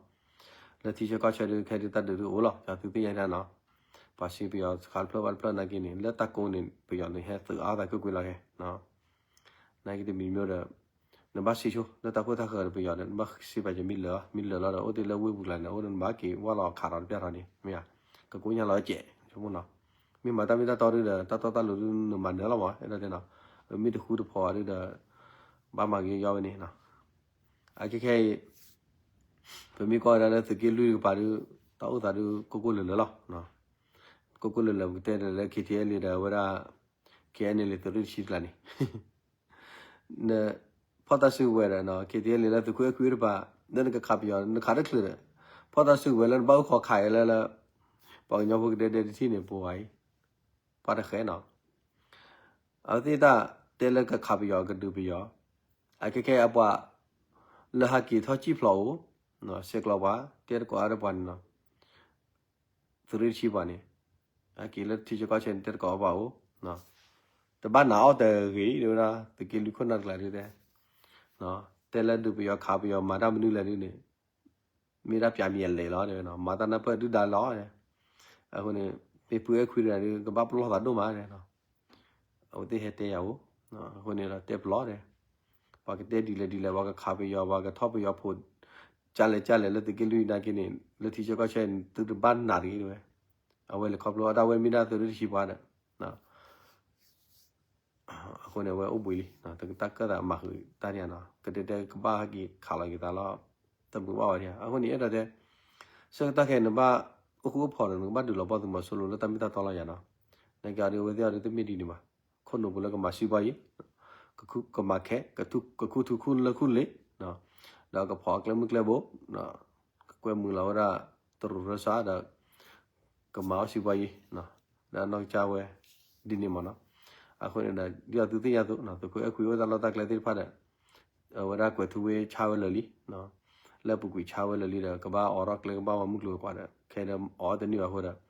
လၢထံဆၢကီၢ်ဆၢဒုးခဲဒုးတၢ်ဒုးဒုးအိၣ်လီၤ, သုသ့ၣ်ညါဒၣ်နီၤ, ပှၤစံးပယီၤတခါတဖျၢၣ်ဘၣ်တဖျၢၣ်နာ်က့န့ၣ် လၢတၢ်ကိးန့ၣ် ပယီၤန့ၣ်ဟဲသုးအါသးကွ့ၢ်ကွ့ၢ်လီၤခဲနီၤ နာ်က့တမံၤမ့ၢ်ဒီး နဘၣ်စံးဆိ လၢတၢ်ခိၣ်တၢ်ဃၢၤဒီးပယီၤဒီး နဘၣ်စံးပာ်စၢၤမ့ၢ်လၢာ်, မ့ၢ်လၢာ်လီၤဒီး အိၣ်တ့ၢ်လၢဝ့ၢ်ပူၤကျါန့ၣ် အိၣ်ဒီးနဘၣ်က့ၤဝၢ်လီၤခးထီၣ်တပျၢ်ထီၣ်န့ၣ် မ့ၢ်ဧါ, ကကိညါလီၤကဲး, မ့ၢ်မၤတၢ်မ့ၢ်တၢ်တီဒုဒီး တၢ်တီတၢ်လိၤဒု နမၤနၢၤလီၤမး အဲၣ်ဒိးတဲနီၤ, မ့ၢ်တဃူတဖိးအီၤဒုဒီး ဘၣ်မၤက့ၤယီဝဲန့ၣ်နီၤ, အခဲခဲအံၤ ပမ့ၢ်ကွၢ်ဝဲဒၣ်လၢသုးက့လွံၢ်တကပၤဒု တၢ်အိၣ်သးဒု ကိၢ်ကိၢ်လၢာ်လၢာ်လီၤ, ကိၢ်ကိၢ်လၢာ်လၢာ် ပကတဲဒီးလၢ KTLA ဒီးဝဲဒၣ် KNLA သုးရ့ၣ်တဆံတကျါန့ၣ် န ဖီၣ်တၢ်စုကဝဲၤဒီး KTLA လၢသုးခိၣ်အဲၣ်ခွံတကပၤ လၢနကခးပယီၤ နခးတချုးဒီး ဖီၣ်တၢ်စုကဝဲၤလၢနဘၣ်အိၣ်ခိးခးအံၤလၢလၢ ပှၤကညီဖိကဒဲဒဲတထံၣ်န့ၣ် ပှၤအံၤ ပှၤတဃဲနီၤ, အဝဲသ့ၣ်တၢ်တဲလၢကခးပယီၤကဒုးပယီၤ, အခဲခဲအံၤအပှၤ လၢဟးက့ၤထီၣ်စံၣ်ဖျိးအိၣ် ဆဲးကျိးပှၤ တဲတကိးအါဒီးပှၤန့ၣ်နီၤ သုးရ့ၣ်တဆံပှၤန့ၣ် ဟဲက့ၤလၢထံဆၢကီၢ်ဆၢန့ၣ် တဲတကိးအါပှၤအိၣ်, တဘၣ်နာ်အီၣ်တဂ့ၤ တဲဝဲဒၣ် သုးက့လွံၢ်ခိၣ်နၢ်တကျါဒုတဲ, တဲလၢဒုးပယီၤခးပယီၤမၤတၢ်မနုၤလဲၣ်ဒုန့ၣ် မ့ၢ်ဒၣ်ပျးမံၤအလဲၤလီၤ တဲဝဲနီၤ မၤတၢ်နၢ်ပၢၢ်ဒုၣ်ဒါလီၤ, အဃိန့ၣ် မ့ၢ်ဖုအဲၣ်ခွံတဂၤဒု ကဘၣ်ပလီၢ်သးဒိၣ်မးတဲနီၤ, အဝဲသ့ၣ်ဟဲတဲယၤအိၣ်, အဃိန့ၣ်ဒီးတဲပလီၢ်တဲ ပှၤကတဲဒ်လဲၣ်ဒ်လဲၣ် ပှၤကခးပယီၤ ပှၤကထီၣ်ပယီၤဖိး ကၢ်လဲၣ်ကၢ်လဲၣ်လၢသုးက့လွံၢ်နာ်က့န့ၣ် လၢထံဆၢကီၢ်ဆၢန့ၣ် သုတဘၣ်နာ်တဂ့ၤတဲဝဲ, အဝဲလဲၤခီဖျိအတၢ်ဝဲမ့ၢ်ဒၣ်သုးရ့ၣ်တဆံပှၤဒီး အဃိန့ၣ် အဝဲအိၣ်ဘှံးလံ တၢ်ကၢၣ်သးမၤဃုာ်တၢ်န့ၣ်နီၤ ကတဲတဲကဘၣ်ဟဲက့ၤခးလီၤက့ၤသးလီၤ တမုာ်ဘၣ်ဝဲဒၣ် အဃိန့ၣ် အဲၣ်ဒိးတဲ ဆၢကတီၢ်ခဲအံၤ နဘၣ်အိၣ်ဃူအိၣ်ဖိးဒီး နကဘၣ်ဒုးလီၤဘီၣ်သုးမီၤစိရိၤလၢတၢ်မ့ၢ်တၢ်တီလီၤယၤနီၤ, နာ်က့အီၤဒု အဝဲသ့ၣ်အီၤဒုတမ့ၢ်ဒ်န့ၣ်ဘၣ်, ခိၣ်နူာ်ပူၤလၢကမၤစံးဘီယံၤ ကမၤခဲ ကခူသူၣ်ခူၣ်လၢခူၣ်လ့ၤ ဒီးကဖီၣ်အကျဲမုၢ်ကျဲဘိ ကကွဲမုာ်လီၤဝဲဒၣ် တရူးရၢစၢ်ဒီး ကမၤအီၣ်စံးဘီယံၤ ဒီးနီၢ်ကစၢ်ဝဲ ဒ်န့ၣ်မ့ၢ်နီၤ, အဃိန့ၣ်ဒီး ဒ်အသုသ့ၣ်ညါအသိး သုးခိၣ်အဲၣ်ခွံအိၣ်တၢ်လီၢ်တၢ်ကျဲသ့ၣ်တဖၣ်ဒီး အဝဲဒၣ်ကွဲးထူဝ့ဆါဝဲလၢာ်လံ, လၢအပူၤကွံာ်ဆါဝဲလၢာ်လံဒီး ကဘၣ်အိးထီၣ်ကျဲကဘၣ်ဝဲမုၢ်ကျိၤဝဲၤကွာ်ဒီး ခဲဒီးအိးတန့ၢ်ဘၣ်အဃိဒီး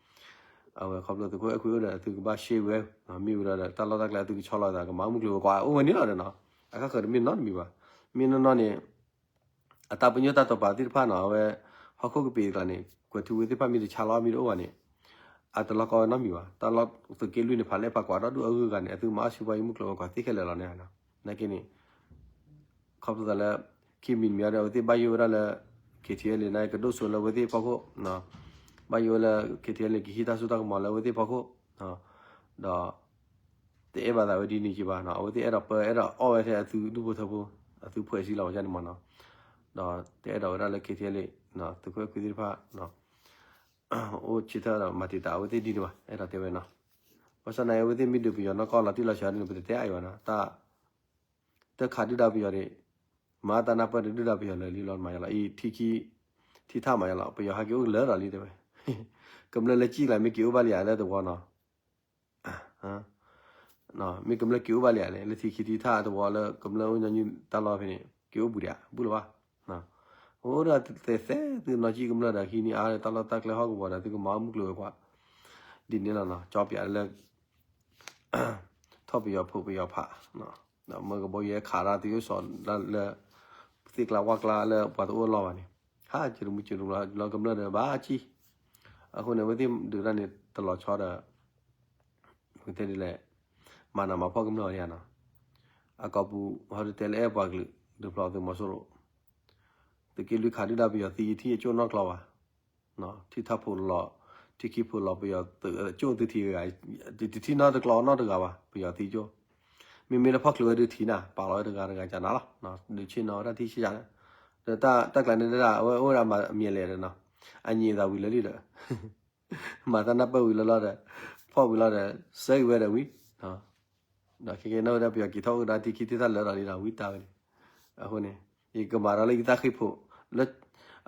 အဝဲခီဖျိသုးခိၣ်အဲၣ်ခွံအိၣ်ဒီး သုကဘၣ်ရှဲဝဲ, မ့ၢ်ဝံၤဒီး တၢ်လီၢ်တၢ်ကျဲအသုကဆီလီၤသး ကမၤမုၢ်ကျိၤဝဲၤကွာ် အိၣ်ဝဲန့ၣ်လီၤဒီးနီၤ, အခါဃၢၤတမ့ၢ်နီတမံၤဘၣ်, မ့ၢ်နီၢ်နီၢ်န့ၣ် အတၢ်ပညိၣ်တၢ်တိာ်ပာ်သ့ၣ်တဖၣ်နီၤ အဝဲ ဟီၣ်ခိၣ်ကပံာ်တကျါန့ၣ် ကွဲးထူဝ့သ့ၣ်တဖၣ်မ့ၢ်တဆါလီၤမ့ၢ်တအိၣ်ဘၣ်န့ၣ် အတလီၤကီဝဲနီတမံၤဘၣ်, တၢ်လီၢ်သုးက့လွံၢ်န့ၣ် ဖးလဲၢ်ဖးကွၢ်ဒီဒူၣ်အဂုၤအဂၤန့ၣ် အသုမၤအီၣ်စံးဘီယံၤမုၢ်ကျိၤဝဲၤကွာ်သ့ခဲလၢာ်လီၤန့ၣ်, နာ်က့န့ၣ် ခီဖျိသးလၢ ခံမံၤတမံၤဒီး အဝဲသ့ၣ်ဘၣ်ယိၣ်ဝဲဒၣ်လၢ KTLA န့ၣ် ကဒိၣ်စိလၢအဝဲသ့ၣ်ဖီခိၣ်, ဘၣ်ယိၣ်ဝဲလၢ KTLA ကဟံးတၢ်စိတၢ်ကမီၤလၢအဝဲသ့ၣ်ဖီခိၣ်, ဒီး တအဲၣ်ဘၣ်သးဝဲဒ်န့ၣ်က့ဘၣ်နီၤ, အဝဲသ့ၣ်အဲၣ်ဒိးပၢ အဲၣ်ဒိးအီၣ်ဝဲထဲအသုဒူၣ်ဖိထၢဖိ, အသုဖှဲးစံလီၤဝဲန့ၣ်မ့ၢ်နီၤ, ဒီးတအဲၣ်ဒိးဝဲဒၣ်လၢ KTLA သုးခိၣ်အဲၣ်ခွံသ့ၣ်တဖၣ် အိၣ်ဆၢထၢၣ်ဒီးမၤတံာ်တာ်အဝဲသ့ၣ်ဒ်န့ၣ်ဘၣ်, အဲၣ်ဒိးတဲဝဲနီၤ, ဘၣ်ဆၣ်သနာ်က့ အဝဲသ့ၣ်မ့ၢ်ဒုးပယီၤနီၢ်ကီၢ်လီၤတံၢ်လီၤဆဲးဒ်န့ၣ် ပတတဲအါအံၤဘၣ်နီၤ, တၢ် တခးဒုၣ်ဒါပယီၤန့ၣ် မၤတၢ်နၢ်ပၢၢ်ဒီးဒုၣ်ဒါပယီၤလၢာ်လံလီၤမးယလီၤ, အံၤထံခံ ထံထၣ်မးယလီၤ, ပယီၤဟဲက့ၤအိၣ်လၢာ်ဒီးလံတဲဝဲ, ကမျၢၢ်လၢကံၣ်ကျါမ့ၢ်က့ၤအိၣ်ဘၣ်လံဧါလၢသဝီနီၤ, မ့ၢ်ကမျၢၢ်က့ၤအိၣ်ဘၣ်လံဧါန့ၣ် လၢထံခံထံထၣ်တဝီလၢကမျၢၢ်အိၣ်ညီနုၢ်တၢ်လီၢ်ဖဲန့ၣ် က့ၤအိၣ်ဘူးဒံးဧါ ဘူးလၢၤဘၣ်. အိၣ်ဒီးသဲသဲသုနီၢ်ကံၣ်ကမျၢၢ်ဒီး ဟံးန့ၢ်အါတၢ်လီၢ်တၢ်ကျဲဟီၣ်ကဝီၤဒီး သုကမၤအီၣ်မုၢ်ကျိၤဝဲၤကွာ် ဒ်န့ၣ်လီၤနီၤ. ကၠီပၠးလၢ ထီၣ်ပယီၤဖိးပယီၤဖး ဒီးမၢကဘီယူၤဟဲခးတၢ်သုးယိၣ်စီၤလၢ သ့ၣ်ကျါဝၣ်ကျါလၢပှၤတအိၣ်အလီၢ်ဘၣ်န့ၣ် ဟးကရူမူကရူလီၤ လီၤကမျၢၢ်ဒီးဘၣ်ကံၣ်. အဃိန့ၣ် အဝဲသ့ၣ်ဒုးတၢ်န့ၣ်တလီၤဆီဒီး ပကတဲဒ်လဲၣ် မၤနးမၤဖှီၣ်ကမျၢၢ်အီၤဒံးဧါနီၤ. အကိာ်ပူၤ ဟီဒုးတဲလၢအဲၣ်ပှၤကလုာ် ဒုးဖျီသုးမီၤစိရိၤ သုးက့လွံၢ်ခးဒုၣ်ဒါပယီၤသံယထံၣ်အကၠိၣ်နီတကျိၤဘၣ် ထံထီၣ်ဖိးလီၤ ထံခံဖိးလီၤ ပယီၤသုးကၠိၣ်သုထံဂၤ တထံၣ်နီတကျိၤနီတဂၤဘၣ် ပယီၤသံကၠိၣ်. မ့မ့ၢ်လၢဖီၣ်ချုးဝဲဒုးထံၣ်နၤ ပာ်လီၤဝဲတဂၤတဂၤကနၤလီၤ. ဒုးဆ့ၣ်နီၤဝဲဒၣ်ထံဆ့ၣ်ယၤ ဒီးတၢ်ကျးန့ၣ်ဒၣ် အဝဲအိၣ်ဝဲဒၣ်မၤအမဲာ်လဲၣ်ဒီးနီၤ အညံၤအသးဝံၤလၢလံဒီး မၤတၢ်နၢ်ပၢၢ်ဝံၤလီၤလီၤဒီး ဖီၣ်ဝံၤလီၤဒီး စဲက့ၤဝဲဒီးဝံၤ ဒီးခဲကဲနီၣ်ဝဲဒၣ်ပယီၤက့ၤထီၣ်အိၣ်ကဒါထံခံထံၣ်တၢ်လၢဒီးဒ်ဒီးဝံတၢ်ဝဲန့ၣ်. အဃိန့ၣ် ယကမၤဒီးလၢယတၢ်ဃ့ၢ်ဖိး လၢ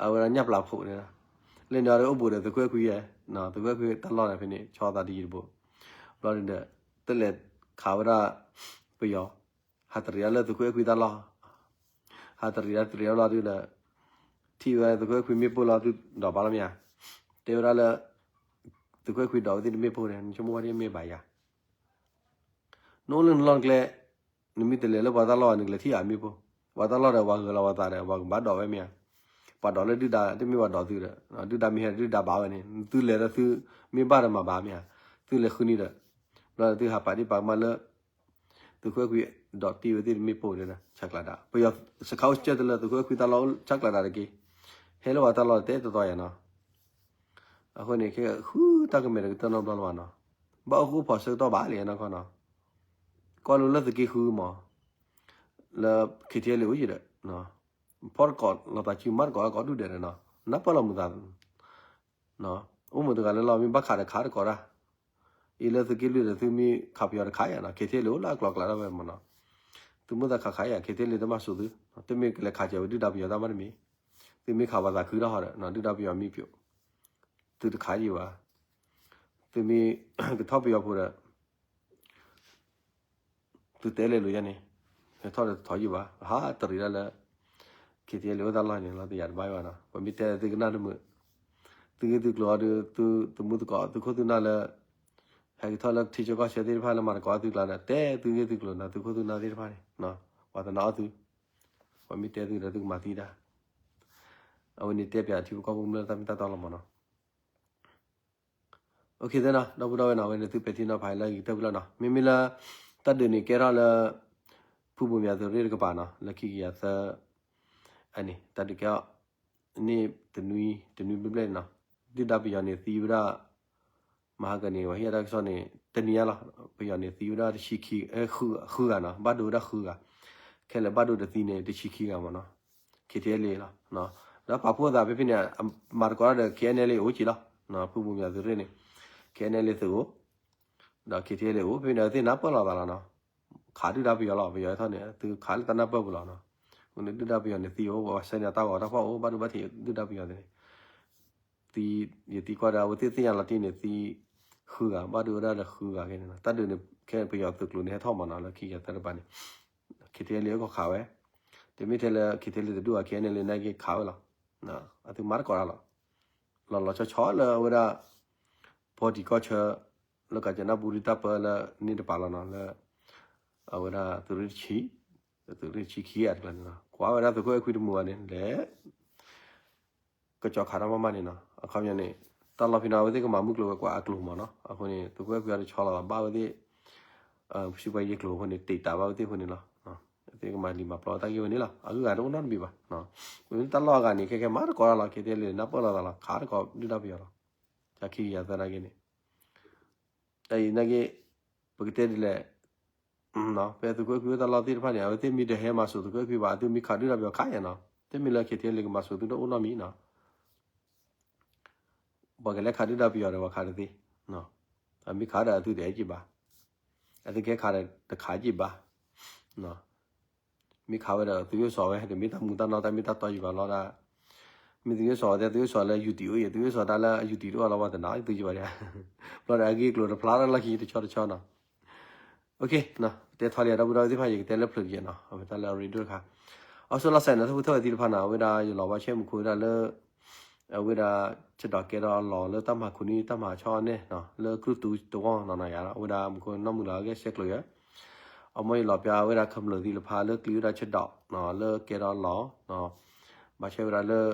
အဝဲဒၣ်ညၣ်ပျၢၤဖိးန့ၣ် လၢန့ၣ်အီၤဒီးအိၣ်ဘူးဒီးသုးခိၣ်အဲၣ်ခွံယဲ သုးခိၣ်အဲၣ်ခွံတၢ်လီၢ်န့ၣ်ဖဲန့ၣ် ဆီသးတယံၤတဘိ ဘျီန့ၣ်ဒီး တလဲၤခးဝဲဒၣ် ပယီၤ ဟးတရံးဒၣ်လၢသုးခိၣ်အဲၣ်ခွံတၢ်လီၢ် ဟးတရံးဒၣ်တရံးဒၣ်လီၤဒုးဒီး ထံၣ်ဝဲသုးခိၣ်အဲၣ်ခွံမ့ၣ်ပိၢ်လီၤဒုးဒီးဘၣ်လီၤမ့ၢ်ဧါ တဲဝဲဒၣ်လၢ သုးခိၣ်အဲၣ်ခွံဒီးဝဲသ့ၣ်တမ့ၣ်ပိၢ်န့ၣ် နဆိကမိၣ်ဝဲဒၣ်မ့ၢ်ဘၣ်ယၤ နအိၣ်လၢနလီၢ်နကျဲ နမ့ၢ်တလဲၤလၢပှၤတၢ်လီၢ်ဘၣ် နကလဲၤထံၣ်အမ့ၣ်ပိၢ် ပှၤတၢ်လီၢ်ဒီးပှၤဂၢၤလီၤပှၤသးဒီး ပှၤကဘၣ်ဒိးဝဲမ့ၢ်ဧါ ပှၤဒိးလၢဒုၣ်ဒါ တမ့ၢ်ပှၤဒိးသုဒီး ဒုၣ်ဒါမ့ၢ်ဟဲဒုၣ်ဒါဘၣ်ဝဲန့ၣ် သုလဲၤဒီးသုမ့ၢ်ဘၣ်ဒီးမၤဘၣ်မ့ၢ်ဧါ သုလဲၤဃုန့ၣ်ဒီး ဘျီသုဟးပာ်ဒ့ၣ်ပာ်ကမၣ်လၢ သုးခိၣ်အဲၣ်ခွံဒီးတ့ၢ်ဝဲသ့ၣ်တမ့ၣ်ပိၢ်န့ၣ်ဒီး ဆဲးကျိးဒၣ် ပယီၤစခါအိၣ်စဲတလၢ သုးခိၣ်အဲၣ်ခွံတၢ်လီၢ်အိၣ်ဆဲးကျိးဒၣ်တက့ၢ် ဟဲလၢပှၤတၢ်လီၢ်တဲတတီယၤနီၤ အဃိန့ၣ် ခဲဃုတၢ်ကမဲာ်တကတၢၢ်နီတဘျီလၢၤဘၣ်နီၤ ဘၣ်အိၣ်ဃူအိၣ်ဖိးဆၢကတီၢ်ဘၣ်လံနီၢ်ခီနီၤ ကွၢ်လိလၢသုးက့ဃုမး လၢ ခ့ထံအဲလ့ၣ်အိၣ်ယံၤဒီး ဖီၣ်တကိးလီၤသးစုမၤတကိးအကိးဒုၣ်ဒဲးဒီးနီၤ နၢ်ပၢၢ်လီၤမုာ်သး အိၣ်မုာ်တဂၤလၢလီၢ်မ့ၢ်ဘၣ်ခးဒီးခးတကိးတၢ် အံၤလၢသုးက့လွံၢ်ဒီးသုမ့ၢ်ခးပယီၤတခးယၤနီၤ ခ့ထံအဲလ့ၣ်အိၣ်လၢအကျိၤကျဲဒၣ်ဝဲမးနီၤ သုမုၢ်သးခးခးယၤ ခ့ထံအဲလ့ၣ်တမၤစၢၤသု တမ့ၢ်ကလဲၤခးစၢၤဝဲဒုၣ်ဒါပယီၤတၢ်မးတမံၤ သုမ့ၢ်ခးပှၤသးခုတၢ်ဟီဒီး ဒုၣ်ဒါပယီၤမံပျိး သုတခးယံၤဘၣ် သုမ့ၢ်ကထီၣ်ပယီၤဖိဒီး သုတဲလဲၤလိာ်ယဲန့ၣ် ဟဲထီၣ်ဒီးတထီၣ်ယံၤဘၣ် ဟးတရံးဒၣ်လၢ ခ့ထံအဲလ့ၣ်အိၣ်တၢ်လီၢ်န့ၣ်လီၤ တယာ်တဘၣ်ဘၣ်နီၤ ပမ့ၢ်တဲသုကနၣ်တမုာ် သုဂ့ၢ်သုကျိၤအီၤဒီး သုသမူသကိး သုခိၣ်သုနၢ်လၢ ဟဲက့ၤထီၣ်လၢထံဆၢကီၢ်ဆၢသ့ၣ်တဖၣ်လၢမၤသကိးသုကျါဒီး တဲသုဂ့ၢ်သုကျိၤနီၤ သုခိၣ်သုနၢ်သ့ၣ်တဖၣ်န့ၣ် ပှၤသနာ်အီၣ်သု ပှၤမ့ၢ်တဲသုဒီးသုကမၤသံတၢ် အဝဲန့ၣ်တဲပၠးထံဖိကီၢ်ဖိကမျၢၢ်တၢ်မ့ၢ်တၢ်တီလီၤမးနီၤ အိၣ်ခ့သ့နီၤ ဒီပုၢ်ဒီဝဲၢ်နီၤ အဝဲန့ၣ်သုပဲာ်ထံနီၤဖးလၢဂ့ၤကတၢၢ်ဖုလီၤနီၤ မ့မ့ၢ်လၢ တၢ်ဒုးန့ၣ်ကဲထီၣ်လၢ ဖုဘိးမၠးသုးရ့ၣ်တကပၤနီၤ လၢခံကယၤသၢ အန့ၣ် တၢ်ဒုးကဲထီၣ် န့ၣ်တနွံ တနွံဘျဲၣ်ဘျဲၣ်န့ၣ်နီၤ ဒုၣ်ဒါပယီၤန့ၣ်သံဝဲဒၣ် မဟါကန့ၣ် ပှၤဟ့ၣ်အတၢ်ကစီၣ်န့ၣ် တနံၤညါလီၤ ပယီၤန့ၣ်သံဝဲဒၣ်တဆံခံ ဃုဂၤနီၤ ဘၣ်ဒိဝဲဒၣ်ဃုဂၤ ခဲလၢာ်ဘၣ်ဒိတသံန့ၣ် တဆံခံဂၤမးနီၤ ခ့ထံအဲလ့ၣ်လီၤ ဒီးပာ်ဖှိၣ်သးဖဲဖဲန့ၣ် မၤသကိးတၢ်ဒီး ခ့အဲန့ၣ်လ့ၣ်အိၣ်က့ၤလီၤ ဖုဘိးမၠးသုးရ့ၣ်န့ၣ် ခ့အဲန့ၣ်လ့ၣ်သုးအိၣ် ဒီးခ့ထံအဲလ့ၣ်အိၣ် ဖဲဖဲန့ၣ်သုနၢ်ပၢၢ်လိာ်သးလီၤနီၤ ခးဒုၣ်ဒါပယီၤလီၤ ပယီၤဟဲထီၣ်န့ၣ် သုခးလၢတၢ်နၢ်ပၢၢ်ပူၤလီၤနီၤ အဃိန့ၣ်ဒုၣ်ဒါပယီၤန့ၣ်သံအိၣ် ပှၤဆဲးန့ၢ်တၢ်ဂီၤတၢ်ဖီၣ်အိၣ် ဘၣ်ဒိဘၣ်ထံးဒုၣ်ဒါပယီၤန့ၣ် သံ ယသံကွၢ်ဒီး အဝဲသ့ၣ်သ့ၣ်ညါလီၤတံၢ်န့ၣ်သံ ဃုဂၤ ဘၣ်ဒိဝဲဒၣ်ဒီးဃုဂၤခဲန့ၣ်နီၤ တၢ်ဒုးန့ၣ် ခဲပယီၤသုးကျိၤန့ၣ်ဟဲထီၣ်မးနီၤ လၢခံကယၤသၢတကပၤန့ၣ် ခ့ထံအဲလ့ၣ်အကီၢ်ခးဝဲ တမ့ၢ်ထဲလၢ ခ့ထံအဲလ့ၣ်တဒူၣ်အ ခ့အဲန့ၣ်လ့ၣ်နာ်က့ခးဝဲလီၤ အသုမၤတကိးတၢ်လီၤ လီၤလီၤဆီဆီလၢအဝဲဒၣ် ဖီတံၤကီၢ်ဆၢ လၢကၠၤနၣ်ဘူရံတၢ်ပၢလၢန့ၣ်တပၤလီၤနီၤ လၢ အဝဲဒၣ်သုးရ့ၣ်တဆံ သုးရ့ၣ်တဆံခံဂၤတကျါန့ၣ်နီၤ ကွၢ်ဝဲဒၣ်သုးခိၣ်အဲၣ်ခွံတမုာ်ဘၣ်န့ၣ် လဲၤ ကစီၤခးတၢ်မးမးန့ၣ်နီၤ အခီပညီန့ၣ် တၢ်လီၢ်ဖဲနီၤ အဝဲသ့ၣ်ကမၤမုၢ်ကျိၤဝဲၤကွာ်အကျိၤမးနီၤ အဃိန့ၣ် သုးခိၣ်အဲၣ်ခွံအီၤတဆီလီၤဘၣ် ဘၣ်ဝဲသ့ၣ် စံးပှၤယ့ၢ်ကျိၤအဃိန့ၣ် တ့ၢ်တၢ်ဘၣ်ဝဲသ့ၣ်အဃိန့ၣ်လီၤ အဝဲသ့ၣ်ကမၤလံာ်မၤပျီတၢ်ဂ့ၢ်ဝဲန့ၣ်လီၤ အဂုၤအဂၤတအိၣ်နီတမံၤဘၣ် တၢ်လီၢ်အဂၤန့ၣ် ခဲခဲမၤတကိးတၢ်လီၤ ခ့ထံအဲလ့ၣ်နၢ်ပၢၢ်လိာ်သးလီၤ ခးတကိးဒုၣ်ဒါပယီၤလီၤ ကၠၤခံကယၤသၢနာ်က့န့ၣ် တၢ်အံၤနာ်က့ ပကတဲဒ်လဲၣ် ဖဲသုးခိၣ်အဲၣ်ခွံအိၣ်တၢ်လီၢ်သ့ၣ်တဖၣ်န့ၣ် အဝဲသ့ၣ်မ့ၢ်တဟဲမၤစိာ်သုးခိၣ်အဲၣ်ခွံဘၣ် အသုမ့ၢ်ခးဒုၣ်ဒါပယီၤခးယၤနီၤ တမ့ၢ်လၢ ခ့ထံအဲလ့ၣ် ကမၤစိာ်သုတအိၣ်နီတမံၤနီၤ ပှၤကလဲၤခးဒုၣ်ဒါပယီၤဒီးပှၤခးတသ့ အမ့ၢ်ခးဒီးအသုတအဲၣ်က့ၤဘၣ် အသုကဲခးဒီးတခးက့ၤဘၣ် မ့ၢ်ခးဝဲဒီးသုးယိၣ်စီၤဝဲ တမ့ၢ်တၢ်မူတၢ်နီၢ်တၢ်မ့ၢ်တၢ်တီယံၤဘၣ်လီၤဒၣ် မ့ၢ်သုးယိၣ်စီၤဝဲ သုးယိၣ်စီၤလၢ ယူၣ်တံၢ် အိၣ်ယံၤ သုးယိၣ်စီၤတၢ်လၢအယူၣ်တံၢ်တအိၣ်လီၤ ပှၤတနာ်သုယံၤဘၣ်ဒၣ် ဘျီဒီးအဂ့ၢ်ကျိၤတဖျါထီၣ်လီၢ်ခံတဆီတဆီနီၤ ကတဲထီၣ်လံ ဒီပုၢ်ဒီဝဲၢ်သ့ၣ်တဖၣ် ယကတဲလၢဖျၢၣ်တယဲၢ်နီၤ အဝဲတၢ်လၢအရ့ဒိၣ်တခါ အီစၢၤလီၤစဲးန့ၣ် ထီၣ်ဖိထီၣ်ဝဲသ့ၣ်တဖၣ်နီၤ အဝဲဒၣ်ယလီၤဘၣ်ဆဲးမူခိၣ်ဝဲဒၣ်လၢ အဝဲဒၣ် ဆဒိးကဲထီၣ်အလီၢ်လၢတၢ်မၤခိၣ်နံၣ် တၢ်မၤဆီန့ၣ် လၢကြုၢ်တူသဝီနီၤနီၤယၤ အဝဲဒၣ်မူခိၣ်နီၢ်မုၢ်လၢအဂဲၤဆဲးကျိၤယဲၢ် အမ့ၢ်ယလီၤပျၢ်ဝဲဒၣ်ခမျၢၢ်သ့ၣ်တဖၣ်လၢကျံဝဲဒၣ်ဆဒိး လၢကဲထီၣ်အလီၢ် ဘၣ်ဆဲးဝဲဒၣ်လၢ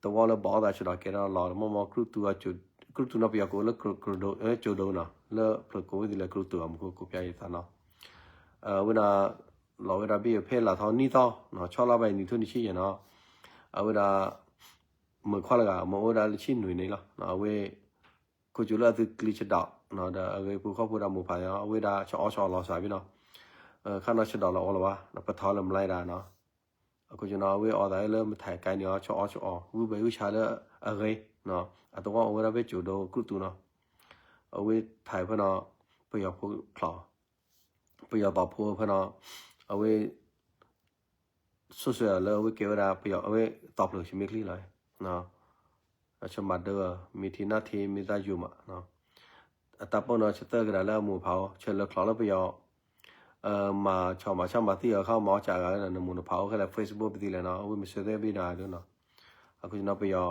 သဝီလၢဘၣ်အီၣ်သးဆဒိးကဲထီၣ်အလီၢ် မ့ၢ်မ့ၢ်ကြုၢ်တူနီၤ ပယီၤကိးလၢ ကၠိၤဒိနီၤ လၢဖျၢၣ်ကိးဝဲသ့ၣ်လၢကြုၢ်တူအမူခိၣ် ကိးပျၢ်ယသးနီၤ အဝဲဒၣ် လီၤဝဲဒၣ်ဘ့ၣ်ယိၤဖဲလၢ်ထီၣ်နံၣ်သီ ဆီလီၤဘၣ်အံၤနံၣ်ထူၣ်နံၣ်ဆံယဲၢ်နီၤ အဝဲဒၣ် မုၣ်ခွါလၢဂၤ မ့ၢ်အိၣ်ဝဲဒၣ်လၢဆံနွံန့ၣ်လီၤ အဝဲ ခိၣ်ကၠူလၢအသုကျံဆဒိး ဒီးအဂ့ၢ်ပူၤခီၣ်ဖိဒီးမိၢ်ဖး အဝဲဒၣ်ဆအီၣ်ဆအီလီၤစှၤဘ့ၣ်နီၤ ခါနီၤဆဒိးလီၤအီလီၤဘၣ် ပထီလၢမလါဒၣ်နီၤ အခိၣ်ကၠူနီၤ အဝဲအီၣ်သးလၢမုၢ်ထါကါန့ၣ်အီၤ ဆအီၣ်ဆအီ ဂုၢ်ဘဲဂုၢ်ဆါလၢအဂ့ၤ အသဝီအိၣ်ဝဲဒၣ်ဖဲကၠိၤဒိကၠိၤတူနီၤ အဝဲထံၣ်ဖဲနီၤ ပယီၤဖိချီၣ် ပယီၤသီဖိဖဲနီၤ အဝဲ ဆိၣ်ဆၢလၢအဝဲကဲဝဲဒၣ်ပယီၤ အဝဲတီၢ်ဖျိးဆံမ့ၢ်ချံလီၤ ဆၢမၤဒၢ မ့ၢ်ထံနၢ်ထံမ့ၢ်သၣ်ယိၤမး အတၢ်ပိာ်နီၤ ဆၢသၢကဒါလၢအမိၢ်ဖးအိၣ် ဆၢလၢချီၣ်လၢပယီၤ မၤဆီၣ်မၤဆၣ်မၤသံအီၤခါ မၤအီၣ်ကးဂၤလၢနမိၢ်နဖးအိၣ်ခဲလၢာ် Facebook ပသံလဲၣ်နီၤ အဝဲမ့ၢ်ဆၢသၢဘ့ၣ်နၤဒၣ်နီၤ အဃိနီၤ ပယီၤ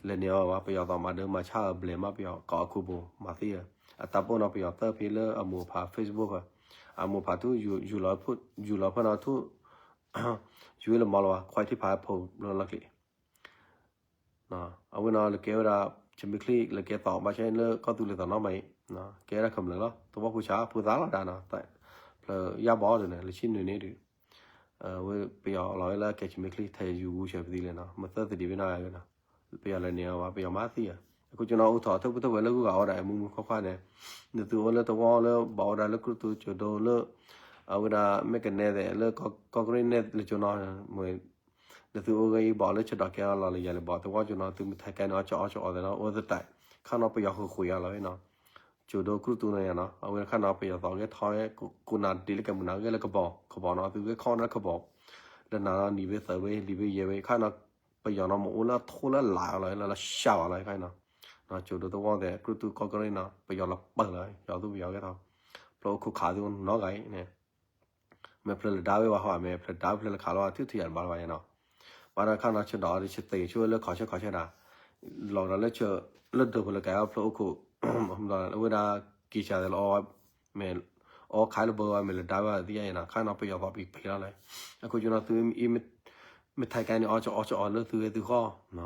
လဲၤန့ၢ်အီၤဘၣ် ပယီၤသီမၤဒၢမၤဆါအဘျဲၣ်မး ပယီၤကိးအခိၣ်ပူၤမၤသံအီၤ အတၢ်ပိာ်နီၤ ပယီၤသၢဖဲလၢအမိၢ်ဖး Facebook အမိၢ်ဖးထူ ယူၤလီၤဖဲနီၤထူ ယူၤလၢမၤလီၤဘၣ် ခွဲးထံဖးဖိလၢလီၢ်ကျဲ အဝဲနီၤ လၢကဲဝဲဒၣ် ဆံမ့ၢ်ချံ လၢကဲသီ ဘၣ်ဆၣ်လၢကီၢ်သူလ့ၤသီနီတမံၤ ကဲဒၣ်ခမျၢၢ်လီၤ သဝီဖိဆး ဖိသၣ်လီၤဒၣ်နီၤ ဖျၢၣ်ယါဘီဒ်န့ၣ် လၢဆံနွံန့ၣ်ဒုး ဝဲပယီၤလီၤဝဲလၢကဲဆံမ့ၢ်ချံ ထဲယူၤဂူၤဆဲးပသံလဲၣ်နီၤ မ့ၢ်သၢသဒံးဘ့ၣ်နီၤနီၤ ပယီၤလဲၤန့ၢ်အီၤဘၣ် ပယီၤမၤသံအီၤ အခိၣ်ကၠူနီၤ အိၣ်ထီၣ်ထီၣ်ဖိထီၣ်ဝဲလၢဂုၤဂၤအီၤဒီး မူမူခီခီန့ၣ် နသုအိၣ်လၢသဝီလၢဘၣ်အီၣ်ဝဲဒၣ်လၢ ကြုၢ်တူကၠိၤဒိလၢ အဝဲဒၣ်မ့ၢ်ကနဲသဲးလၢကီၢ်ကရ့ၣ်နဲၣ်လၢကၠိနီၤ နသုအိၣ်ဂ့ၤအံၤဘၣ်လၢဆဒိးကဲအီၤလီၢ်လၢယၤလၢၤဘၣ် သဝီကၠိနီၤ သုမ့ၢ်ထဲးကဲန့ၣ် အီၣ်ဆအီၣ်ဆအီၣ်သဲးနီၤ အိၣ်သတး ခါနီၤပယီၤဃုာ်ဃုာ်အီၤလီၤနီၤ ကၠိၤဒိကြုၢ်တူန့ၣ်ယါနီၤ အဝဲခါနီၤပယီၤသီဂဲၤထီၣ်ဝဲ ကိးနၤဒ်လၢကဲမုၢ်နၤဂဲၤလၢကဘီ ကဘီနီၤ သုဂဲၤခီနၤကဘီ လၢနၤနီၤနံၤဘ့ၣ်သၢဘ့ၣ်လံၤဘ့ၣ်ယဲၢ်ဘ့ၣ် ခါနီၤ ပယီၤနီၤ မ့ၢ်အိၣ်လၢအထိၣ်လၢလာ်လီၤ လၢလၢရှါဝဲလီၤခါနီၤ ကၠိၤဒိသဝီသဲး ကြုၢ်တူကီၢ်ကရ့ၣ်နီၤ ပယီၤလီၤပၢၢ်လီၤ ယီၤသူပယီၤဂဲၤထီၣ် ဖျိအိၣ်ခိၣ်ခးသုနီၤဂၤအံၤန့ၣ် မ့ၢ်ဖျၢၣ်လၢဒါဝဲဝဲဟီ မ့ၢ်ဖျၢၣ်ဒါဖျၢၣ်လၢခးလီၤ ထုးထံၣ်ယၤတဘၣ်လၢၤဘၣ်ယဲနီၤ ဘၣ်ဒီးခါနီၤ ဆဒိးဒီးဆသ့ၣ်ဆိဝဲလၢခီၣ်ဆၢခီၣ်ဆၢဒၣ် လီၤကဒီးလၢဆၢ လၢဒိၣ်ဖိလၢကဲအီၤဖျိအိၣ်ခိၣ် အဝဲဒၣ်က့ၤစၢ်သဲးလီၤအီၤ မ့ၢ်အီခးလၢဘၢဝဲ မ့ၢ်လၢဒါဝဲသံယါယဲနီၤ ခါနီၤပယီၤသီပံၤပံၤလီၤလဲၣ် အခိၣ်ကၠူနီၤ သု မ့ၢ်ထဲးကဲန့ၣ် အီၣ်ဆအီၣ်ဆအီၣ်လၢသုဂဲၤသုဃီ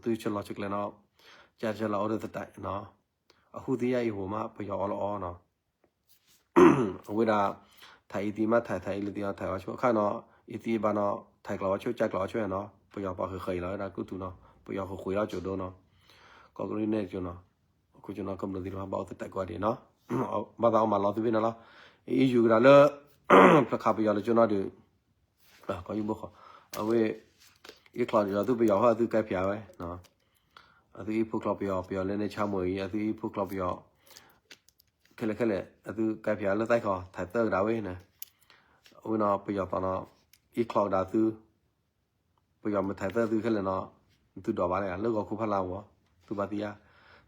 သုဆလီၤဆကျဲနီၤ ကၢ်ဆလီၤအိၣ်ဒီးသတးနီၤ အဟူသံယါအံၤဟိၣ်မး ပယီၤအီၣ်လီၤအီနီၤ အဝဲဒၣ် ထဲးအံၤသံမး ထဲး ထဲးအံၤလၢသံအီၤ ထဲးအီၤဆိ အခါနီၤ အံၤသံအံၤဘၣ်နီၤ ထဲးကျိးဝဲဆိ ကၢ်ကျိးဝဲဆိနီၤ ပယီၤပှၤဃ့ဃ့အံၤလီၤ ဝဲဒၣ်ကလုာ်တူနီၤ ပယီၤဃုာ်ဃုာ်လီၤကၠိၤဒိနီၤ ကီၢ်ကရ့ၣ်နဲၣ်ကၠိနီၤ အခိၣ်ကၠိနီၤ ကမျၢၢ်သ့ၣ်တဖၣ်ဘၣ်အိၣ်သတးကိးဂၤဒဲးနီၤ ဘၣ်သးအီၣ်မးလီၤသုဘ့ၣ်နီၤလီၤ အံၤယူၤကဒီးလၢ ဖျၢၣ်ခးပယီၤလၢကၠိနီၤဒုး ကီၢ်ယူဘိဃီ အဝဲ အ့ၣ်ချီဒီးသုပယီၤဟီ အသုကဲဖျါဝဲ အသုအ့ၣ်ဖိချီပယီၤ ပယီၤလၢန့ၣ်ဆါမုၢ်အံၤ အသုအ့ၣ်ဖိချီပယီၤ ခဲလၢာ်ခဲလၢာ် အသုကဲဖျါလၢသးခီ ထဲးသၢကဒါဝဲန့ၣ် အဝဲနီၤ ပယီၤသီနီၤ အ့ၣ်ချီကဒါသု ပယီၤမ့ၢ်ထဲးသၢသုခဲလၢာ်နီၤ သုဒိးဘၣ်လၢဂၤ လၢဂီၤခူဖးလါဝီၤ သုဘၣ်သံယါ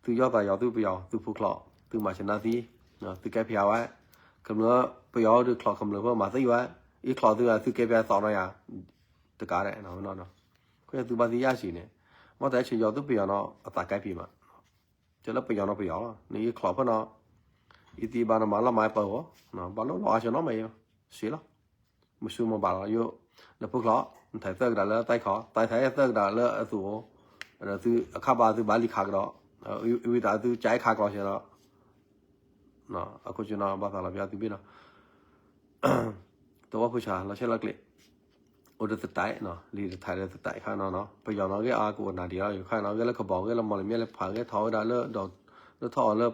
သုယီၢ်သးယီၤသုပယီၤ သုဖိချီ သုမၤဆနၣ်သံ သုကဲဖျါဝဲ ခမျၢၢ် ပယီၤဒုးချီခမျၢၢ်ဖိမၤသံဝဲ အ့ၣ်ချီသု သုကဲဖျါသီနီၤယၤ တကးဒဲး ဝဲနီၤ ခီသုဘၣ်သံယါစံးန့ၣ် မ့ၢ်တၢ်ဆၢယီၤသုပယီၤနီၤ အသးကဲဖျါမး တဲလၢပယီၤနီၤပယီၤလီၤ နအ့ၣ်ချီဖဲနီၤ အံၤသံဘၣ်နီၤမၤလီၤမၤပၢၤဂီၢ် ဘၣ်လီၤလီၤအါဆၢနီၤမးယဲ စံးလီၤ မ့ၢ်ဆူမ့ၢ်ဘၣ်လီၤ ယိ နဖိချီ နထဲးသၢကဒါလၢသးခီ သးထဲးသၢကဒါလၢအသူၣ်အိၣ် ဒီးသုအခါဘၣ်သုဘၣ်လံခးကဒီး ဝံသးသုကဲခးကျီၢ်ဆဲးလီၤ အခိၣ်ကၠိနီၤ ဘၣ်သးလီၤပျါသုဘ့ၣ်နီၤ သဝီဖိဆး လီၤဆဲးလီၤကျဲး အိၣ်ဒီးသတးနီၤ လံာ်တထးဒီးသတးခါနီၤနီၤ ပယီၤနီၤ ဂဲၤအါကအိၣ်နၤဒံးလီၤ ယခါနီၤ ဂဲၤလၢကဘီ ဂဲၤလၢမီၢ်လမၠဲၣ်လၢဖး ဂဲၤထီၣ်ဝဲဒၣ်လၢဒီး လၢထီၣ်အီၤလၢ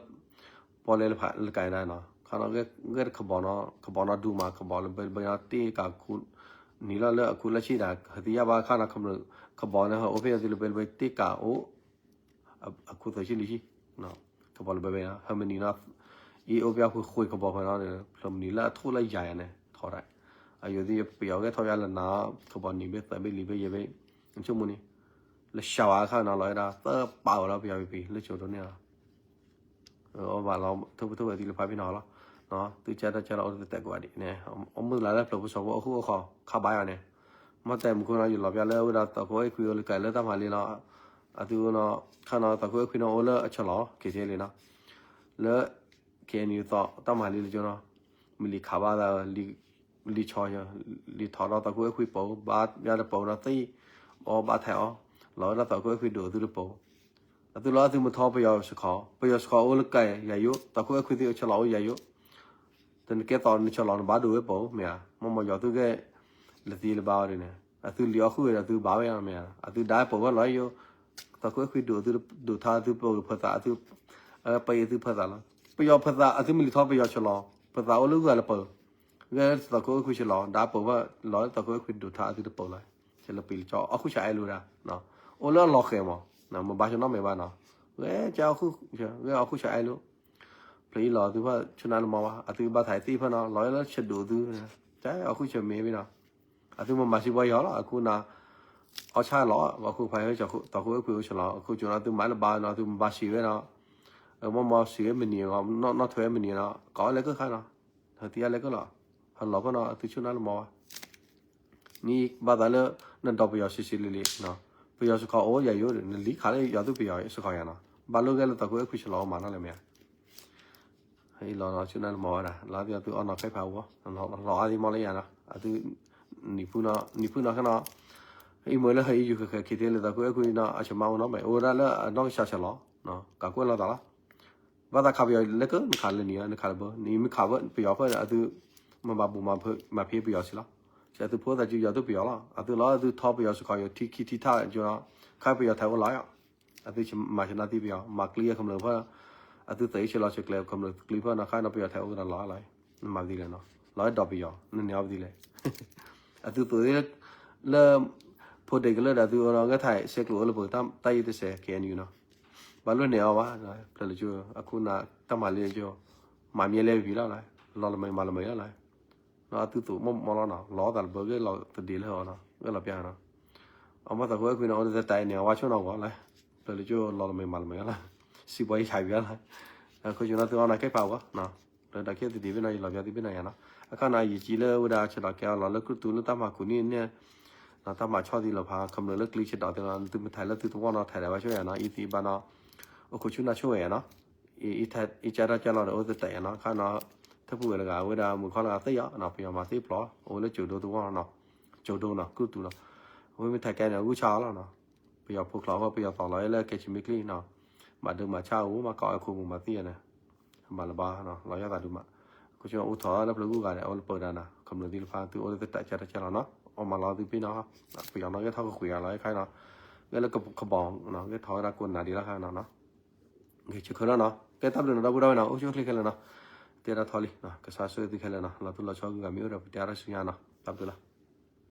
ပီၣ်လဲၣ်လၢဖးလၢကၤနၤနီၤ ခါနီၤ ဂဲၤတကဘီနီၤ ကဘီနီၤဒူမး ကဘီလၢဘဲလၢဘဲနီၤ တ့ကးခူ နံၤလီၤလၢအခူလၢဆံဒၣ် ဟဲသံယါဘၣ်ခါနီၤ ခမျၢၢ် ကဘီန့ၣ် ဟဲအိၣ်ဖဲအီၤသ့လၢဘဲလၢဘဲတ့ကးအိၣ် အခိၣ်သၢဆံလွံၢ်ဆံ ကဘီလၢဘဲဘဲနီၤ ဟဲမနံၤနီၤ အံၤအိၣ်ပျါဃုာ်ဃုာ်ကဘီဖဲနီၤ ဖျိမနံၤလၢအထိၣ်လၢယၤယၤန့ၣ် ထီၣ်ဒၣ် အယိၤသ့ၣ်ပယီၤဂဲၤထီၣ်ယါလၢနၤ ကဘီနံၤဘဲသၢဘဲလံၤဘဲယဲၢ်ဘဲ ဆိကမိၣ်န့ၣ် လၢရှါဝါခါနီၤ လီၤဝဲဒၣ် သၢပာ်ဝဲလီၤပယီၤပံၤပံၤ လၢကၠိဒိၣ်န့ၣ်လီၤ အဘၣ်လီၤ ထိၣ်ဖိထိၣ်ဝဲသံလၢဖးဘ့ၣ်နီၤလီၤ သုကဲထီၣ်ကဲလီၤအိၣ်တသတဲာ်ကွၢ်ဒံးန့ၣ်, အိၣ်မုၢ်လၢ်လၢဖျိးဖိစီဖိအိၣ်ဃူအိၣ်ဃီၤခးဘၣ်ယၤန့ၣ်, မ့ၢ်တဲမူခိၣ်နီၤ ယလီၤပျၢ်လၢဝဲဒၣ်သီခိၣ်အဲၣ်ခွံအိၣ်လၢကဲလၢတၢ်မၤလံလီၤ, အသုနီၤ ခါနီၤသီခိၣ်အဲၣ်ခွံနီၤအိၣ်လၢအဆၢလီၤ က့ၤလံနီၤ, လၢ KNU သီတၢ်မၤလံလၢကၠိနီၤ, မ့ၢ်လံၤခးဘၣ်သး လံၤဆီ လံၤထီၣ်ဒီးသီခိၣ်အဲၣ်ခွံပိာ် ဘါယါတပိာ်နီၤ သံၣ်အီဘၣ်ထဲးအီၤ, လီၤဝဲဒၣ်သီခိၣ်အဲၣ်ခွံဒိၣ်သုတပိာ် အသုလီၤအသုမ့ၢ်ထီပယီၤစခီ, ပယီၤစခီအိၣ်လၢကဲယၤယိ, သီခိၣ်အဲၣ်ခွံသုအဆၢလီၤအိၣ်ယၤယိ, တနကဲသိးနဆၢလီၤနဘၣ်ဒိၣ်ဝဲပိာ် မ့ၢ်ဧါ, မ့ၢ်မ့ၢ်ယီၤသုကဲ လၢသံလၢဘါအီၤဒ်န့ၣ် အသုလံၤအီၣ်ဃုာ်ဝဲဒီးသုဘၣ်ဝဲယါ မ့ၢ်ဧါ, အသုဒါပိာ်ဝဲလီၤယိ, သီခိၣ်အဲၣ်ခွံဒိၣ်သုဒိၣ်ထါသုပိာ်ဖၢသးအသု, ပအံၤသုဖၢသးလီၤ, ပယီၤဖၢသးအသုမ့ၢ်လံၤထီပယီၤဆၢလီၤ, ဖၢသးအိၣ်လၢဂၤလၢပၢၤ ဂဲၤသီခိၣ်အဲၣ်ခွံဆၢလီၤ ဒါပိာ်ဝဲလီၤသီခိၣ်အဲၣ်ခွံဒိၣ်ထါအသုတပိာ်လီၤ, ဆဲးလၢပံၤလၢကၠီအီၣ်ဃုာ်ဆၢအဲၣ်လိာ်ဒၣ်, အိၣ်လၢအလီၤဃဲၤမး, မ့ၢ်ဘါဆၢနီတမံၤဘၣ်နီၤ, ဂဲၤကၠီအီၣ်ဃုာ်, ဂဲၤအီၣ်ဃုာ်ဆၢအဲၣ်လိာ်, ဖျၢၣ်အံၤလီၤသုဖၣ်ဆူၣ်နါလၢမီၤဘၣ် အသုဘၣ်သးသ့ၣ်ဖၢၣ်နီၤ လီၤလၢဆၢဒိၣ်သု, ကၠီအီၣ်ဃုာ်ဆၢမ့ၢ်ဘၣ်နီၤ, အသုမၤမၤစံးပှၤယီၤလီၤ အခိၣ်နၢ် အီၣ်ဆၣ်လီၤ အခိၣ်ဖးဟဲသီခိၣ်အဲၣ်ခွံအိၣ်ဆၢလီၤ အခိၣ်ကၠိနီၤ အသုမၤလၢဘါနီၤ အသုမၤဘၣ်စံးဝဲနီၤ, မ့ၢ်မ့ၢ်စံးဝဲမနံၤအဂီၢ် နီၣ်ထွဲမနံၤနီၤ ကိးဝဲလဲၤကၢၣ်ခါနီၤ, ဟဲသံယါလဲၤကၢၣ်လီၤ, ဟဲလီၤဖၢၣ်နီၤ အသုဆူၣ်နါလၢမီၤဘၣ် နဘၣ်သးလၢ နဒီးပယီၤဆံးဆံးလံၤလံၤ, ပယီၤစခီအိၣ်ယၤယိ နလံၤခးလၢယီၤသုပယီၤစခီယၤနီၤ ဘၣ်လိၣ်ဂဲၤလၢသီခိၣ်အဲၣ်ခွံဆၢလီၤမၤနီၤလဲၣ်မ့ၢ်ဧါ, အံၤလီၤနီၤဆူၣ်နါလၢမီၤဝဲဒၣ် လီၤသုအသုအီၣ်နီၤခဲဖးဝီ လီၤအါသံမီၢ်လၢယၤနီၤ အသု နံၤဖုနီၤ နံၤဖုနီၤခဲနီၤ, အံၤမ့ၢ်လၢဟဲအံၤယူၤဃဲၤဃဲၤခံထံလၢသီခိၣ်အဲၣ်ခွံနီၤ အဆၢမါဝဲနီၤ မ့ၢ်အိၣ်ဝဲဒၣ်လၢအနီၢ်ကစၢ်ဆၢလီၤ, ကးကွဲးလီၤသးလီၤ ဘၣ်သးခးပယီၤလၢကၢၣ် နခးလၢနံၤ နခးလၢဘၢ နမ့ၢ်ခးဝဲပယီၤဖဲအသု မၤဘၣ်ဘူးမၤဖံးပယီၤစံးလီၤ, ဆဲးအသုဖိသးစုယီၤသုပယီၤလီၤ အသုလီၤအသုထီပယီၤစခီယီၤထံခံထံထၣ်ကၠိနီၤ, ခါပယီၤထဲးအိၣ်လီၤယီၤ, အသုမၤဆၢနၢ်သံပယီၤ မၤကျံအကမျၢၢ်ဖဲ အသုသ့ဆဲးလီၤဆဲးကျဲးကမျၢၢ်ကျံဖဲနီၤ ခါနီၤပယီၤထဲးအိၣ်ကဒီးလီၤလီၤ, နမၤပသံလဲၣ်နီၤ, လီၤအဲၣ်ဒိးပယီၤ နန့ၢ်အီၤပသံလဲၣ် အသုသိးသ့ လၢ ဖိဒံကလၢာ်ဒီးသုအီၤနီၤ ဂဲၤထၢၣ်ဆဲးကျိးအိၣ်လၢပတၢ်ယံၤတစဲး KNU နီၤ, ဘၣ်လိၣ်န့ၢ်အီၤဘၣ်, ဖျၢၣ်လၢကၠိ အခိၣ်နၢ်တၢ်မၤလံကၠိ, မၤမံၤလဲၣ်ပပံၤလီၤ, လီၤလမံၤမၤလမံၤလီၤ, အသုသိးမီၢ်မီၢ်လီၤနီၤ လီၤသးတဘၢဂ့ၢ်လီၤ သဒ့လၢအီၤနီၤ ဂ့ၢ်လီၤပျၢ်နီၤ, အမ့ၢ်သးခိၣ်အဲၣ်ခွံနီၤ အိၣ်တသတးအံၤန့ၣ် အဝါဆိၣ်နီၤဂီၤလီၤ, ဖျၢၣ်လၢကၠိလီၤလမံၤမၤလမံၤလီၤ, စံးပှၤယဟးဝံၤလီၤ, အခိၣ်ကၠိနီၤသုအီၤနီၤကဲဖးဝီ လၢဒီးကဲသဒ့ဘ့ၣ်နီၤ ယလီၤပျၢ်သုဘ့ၣ်နီၤယၤနီၤ, အခါနီၤ ယကံလၢဝဲဒၣ်ဆဲးဒီးကဲအီၤလီၤလၢကရူၢ်တူလၢတၢ်မၤကူးန့ၢ်န့ၣ်, တၢ်မၤဆီၣ်သံလီၤဖး ခမျၢၢ်လၢကျံဆဲးဒီးသ့နီၤ သုမ့ၢ်ထဲးလၢသုသဝီနီၤ ထဲးဒၣ်ဝဲဆိၣ်ယၤနီၤ အံၤသံဘၣ်နီၤ, အိၣ်ခိးဆူၣ်နၢ်ဆိၣ်ဝဲယၤနီၤ, အံၤကဲထီၣ်ကဲလီၤဒီးအိၣ်သတးယၤနီၤ အခါနီၤ, ထၢဖုဝဲတဂၤ အဝဲဒၣ်မုၢ်ခီလၢအသ့ၣ်ယီၤ ပယီၤမၤသ့ၣ်ပျီ အိၣ်လၢကၠိဒိသဝီနီၤ, ကၠိဒိနီၤ ကရူၢ်တူနီၤ, အဝဲမ့ၢ်ထဲးကဲန့ၣ် အဂုၢ်ဆါအီၤလီၤနီၤ, ပယီၤဖိချီအဂီၢ် ပယီၤသီလီၤလၢကဲဆံမ့ၢ်ကျံနီၤ, ဘၣ်ဒိမၤဆါအိၣ် မၤကီအခိၣ်ပူၤမၤသံယၤန့ၣ် မၤလၢၤဘၣ်နီၤ လီၤယၢ်သးဒုးမး, အခိၣ်ကၠိအိၣ်ထီၣ်လၢပျၢၤဂုၢ်ဂၤဒီး အိၣ်လၢပၢၤဒၣ်နီၤ ခမျၢၢ်သံလၢဖါ သုအိၣ်လၢသတးကဲထီၣ်ကဲလီၤနီၤ အီၣ်မၤလီၤသုဖဲနီၤ, ပယီၤနီၤ ဂဲၤထီၣ်ကကွံာ်အီၤလီၤခါနီၤ, ဂဲၤလၢကဘီနီၤ ဂဲၤထီၣ်ဝဲဒၣ်ကိးနၤဒံးလီၤခါနီၤ, ဂ့ၤဆၢခဲလၢာ်နီၤ ကဲတၢ်ဘျုးနီၤ ဒီပုၢ်ဒီဝဲၢ်နီၤ အိၣ်ဆူၣ်အိၣ်ချ့ခဲလၢာ်နီၤ, တဲဒၣ်ထီလံ, ကစၢ်ဆိၣ်ဂ့ၤသုခဲလၢာ်နီၤ လီၤသူၣ်လီၤဆီဂုၤဂၤမ့ၢ်အိၣ်ဒီးပတဲအါထီၣ်ဆူညါနီၤ တၢ်ဘျုးလီၤ.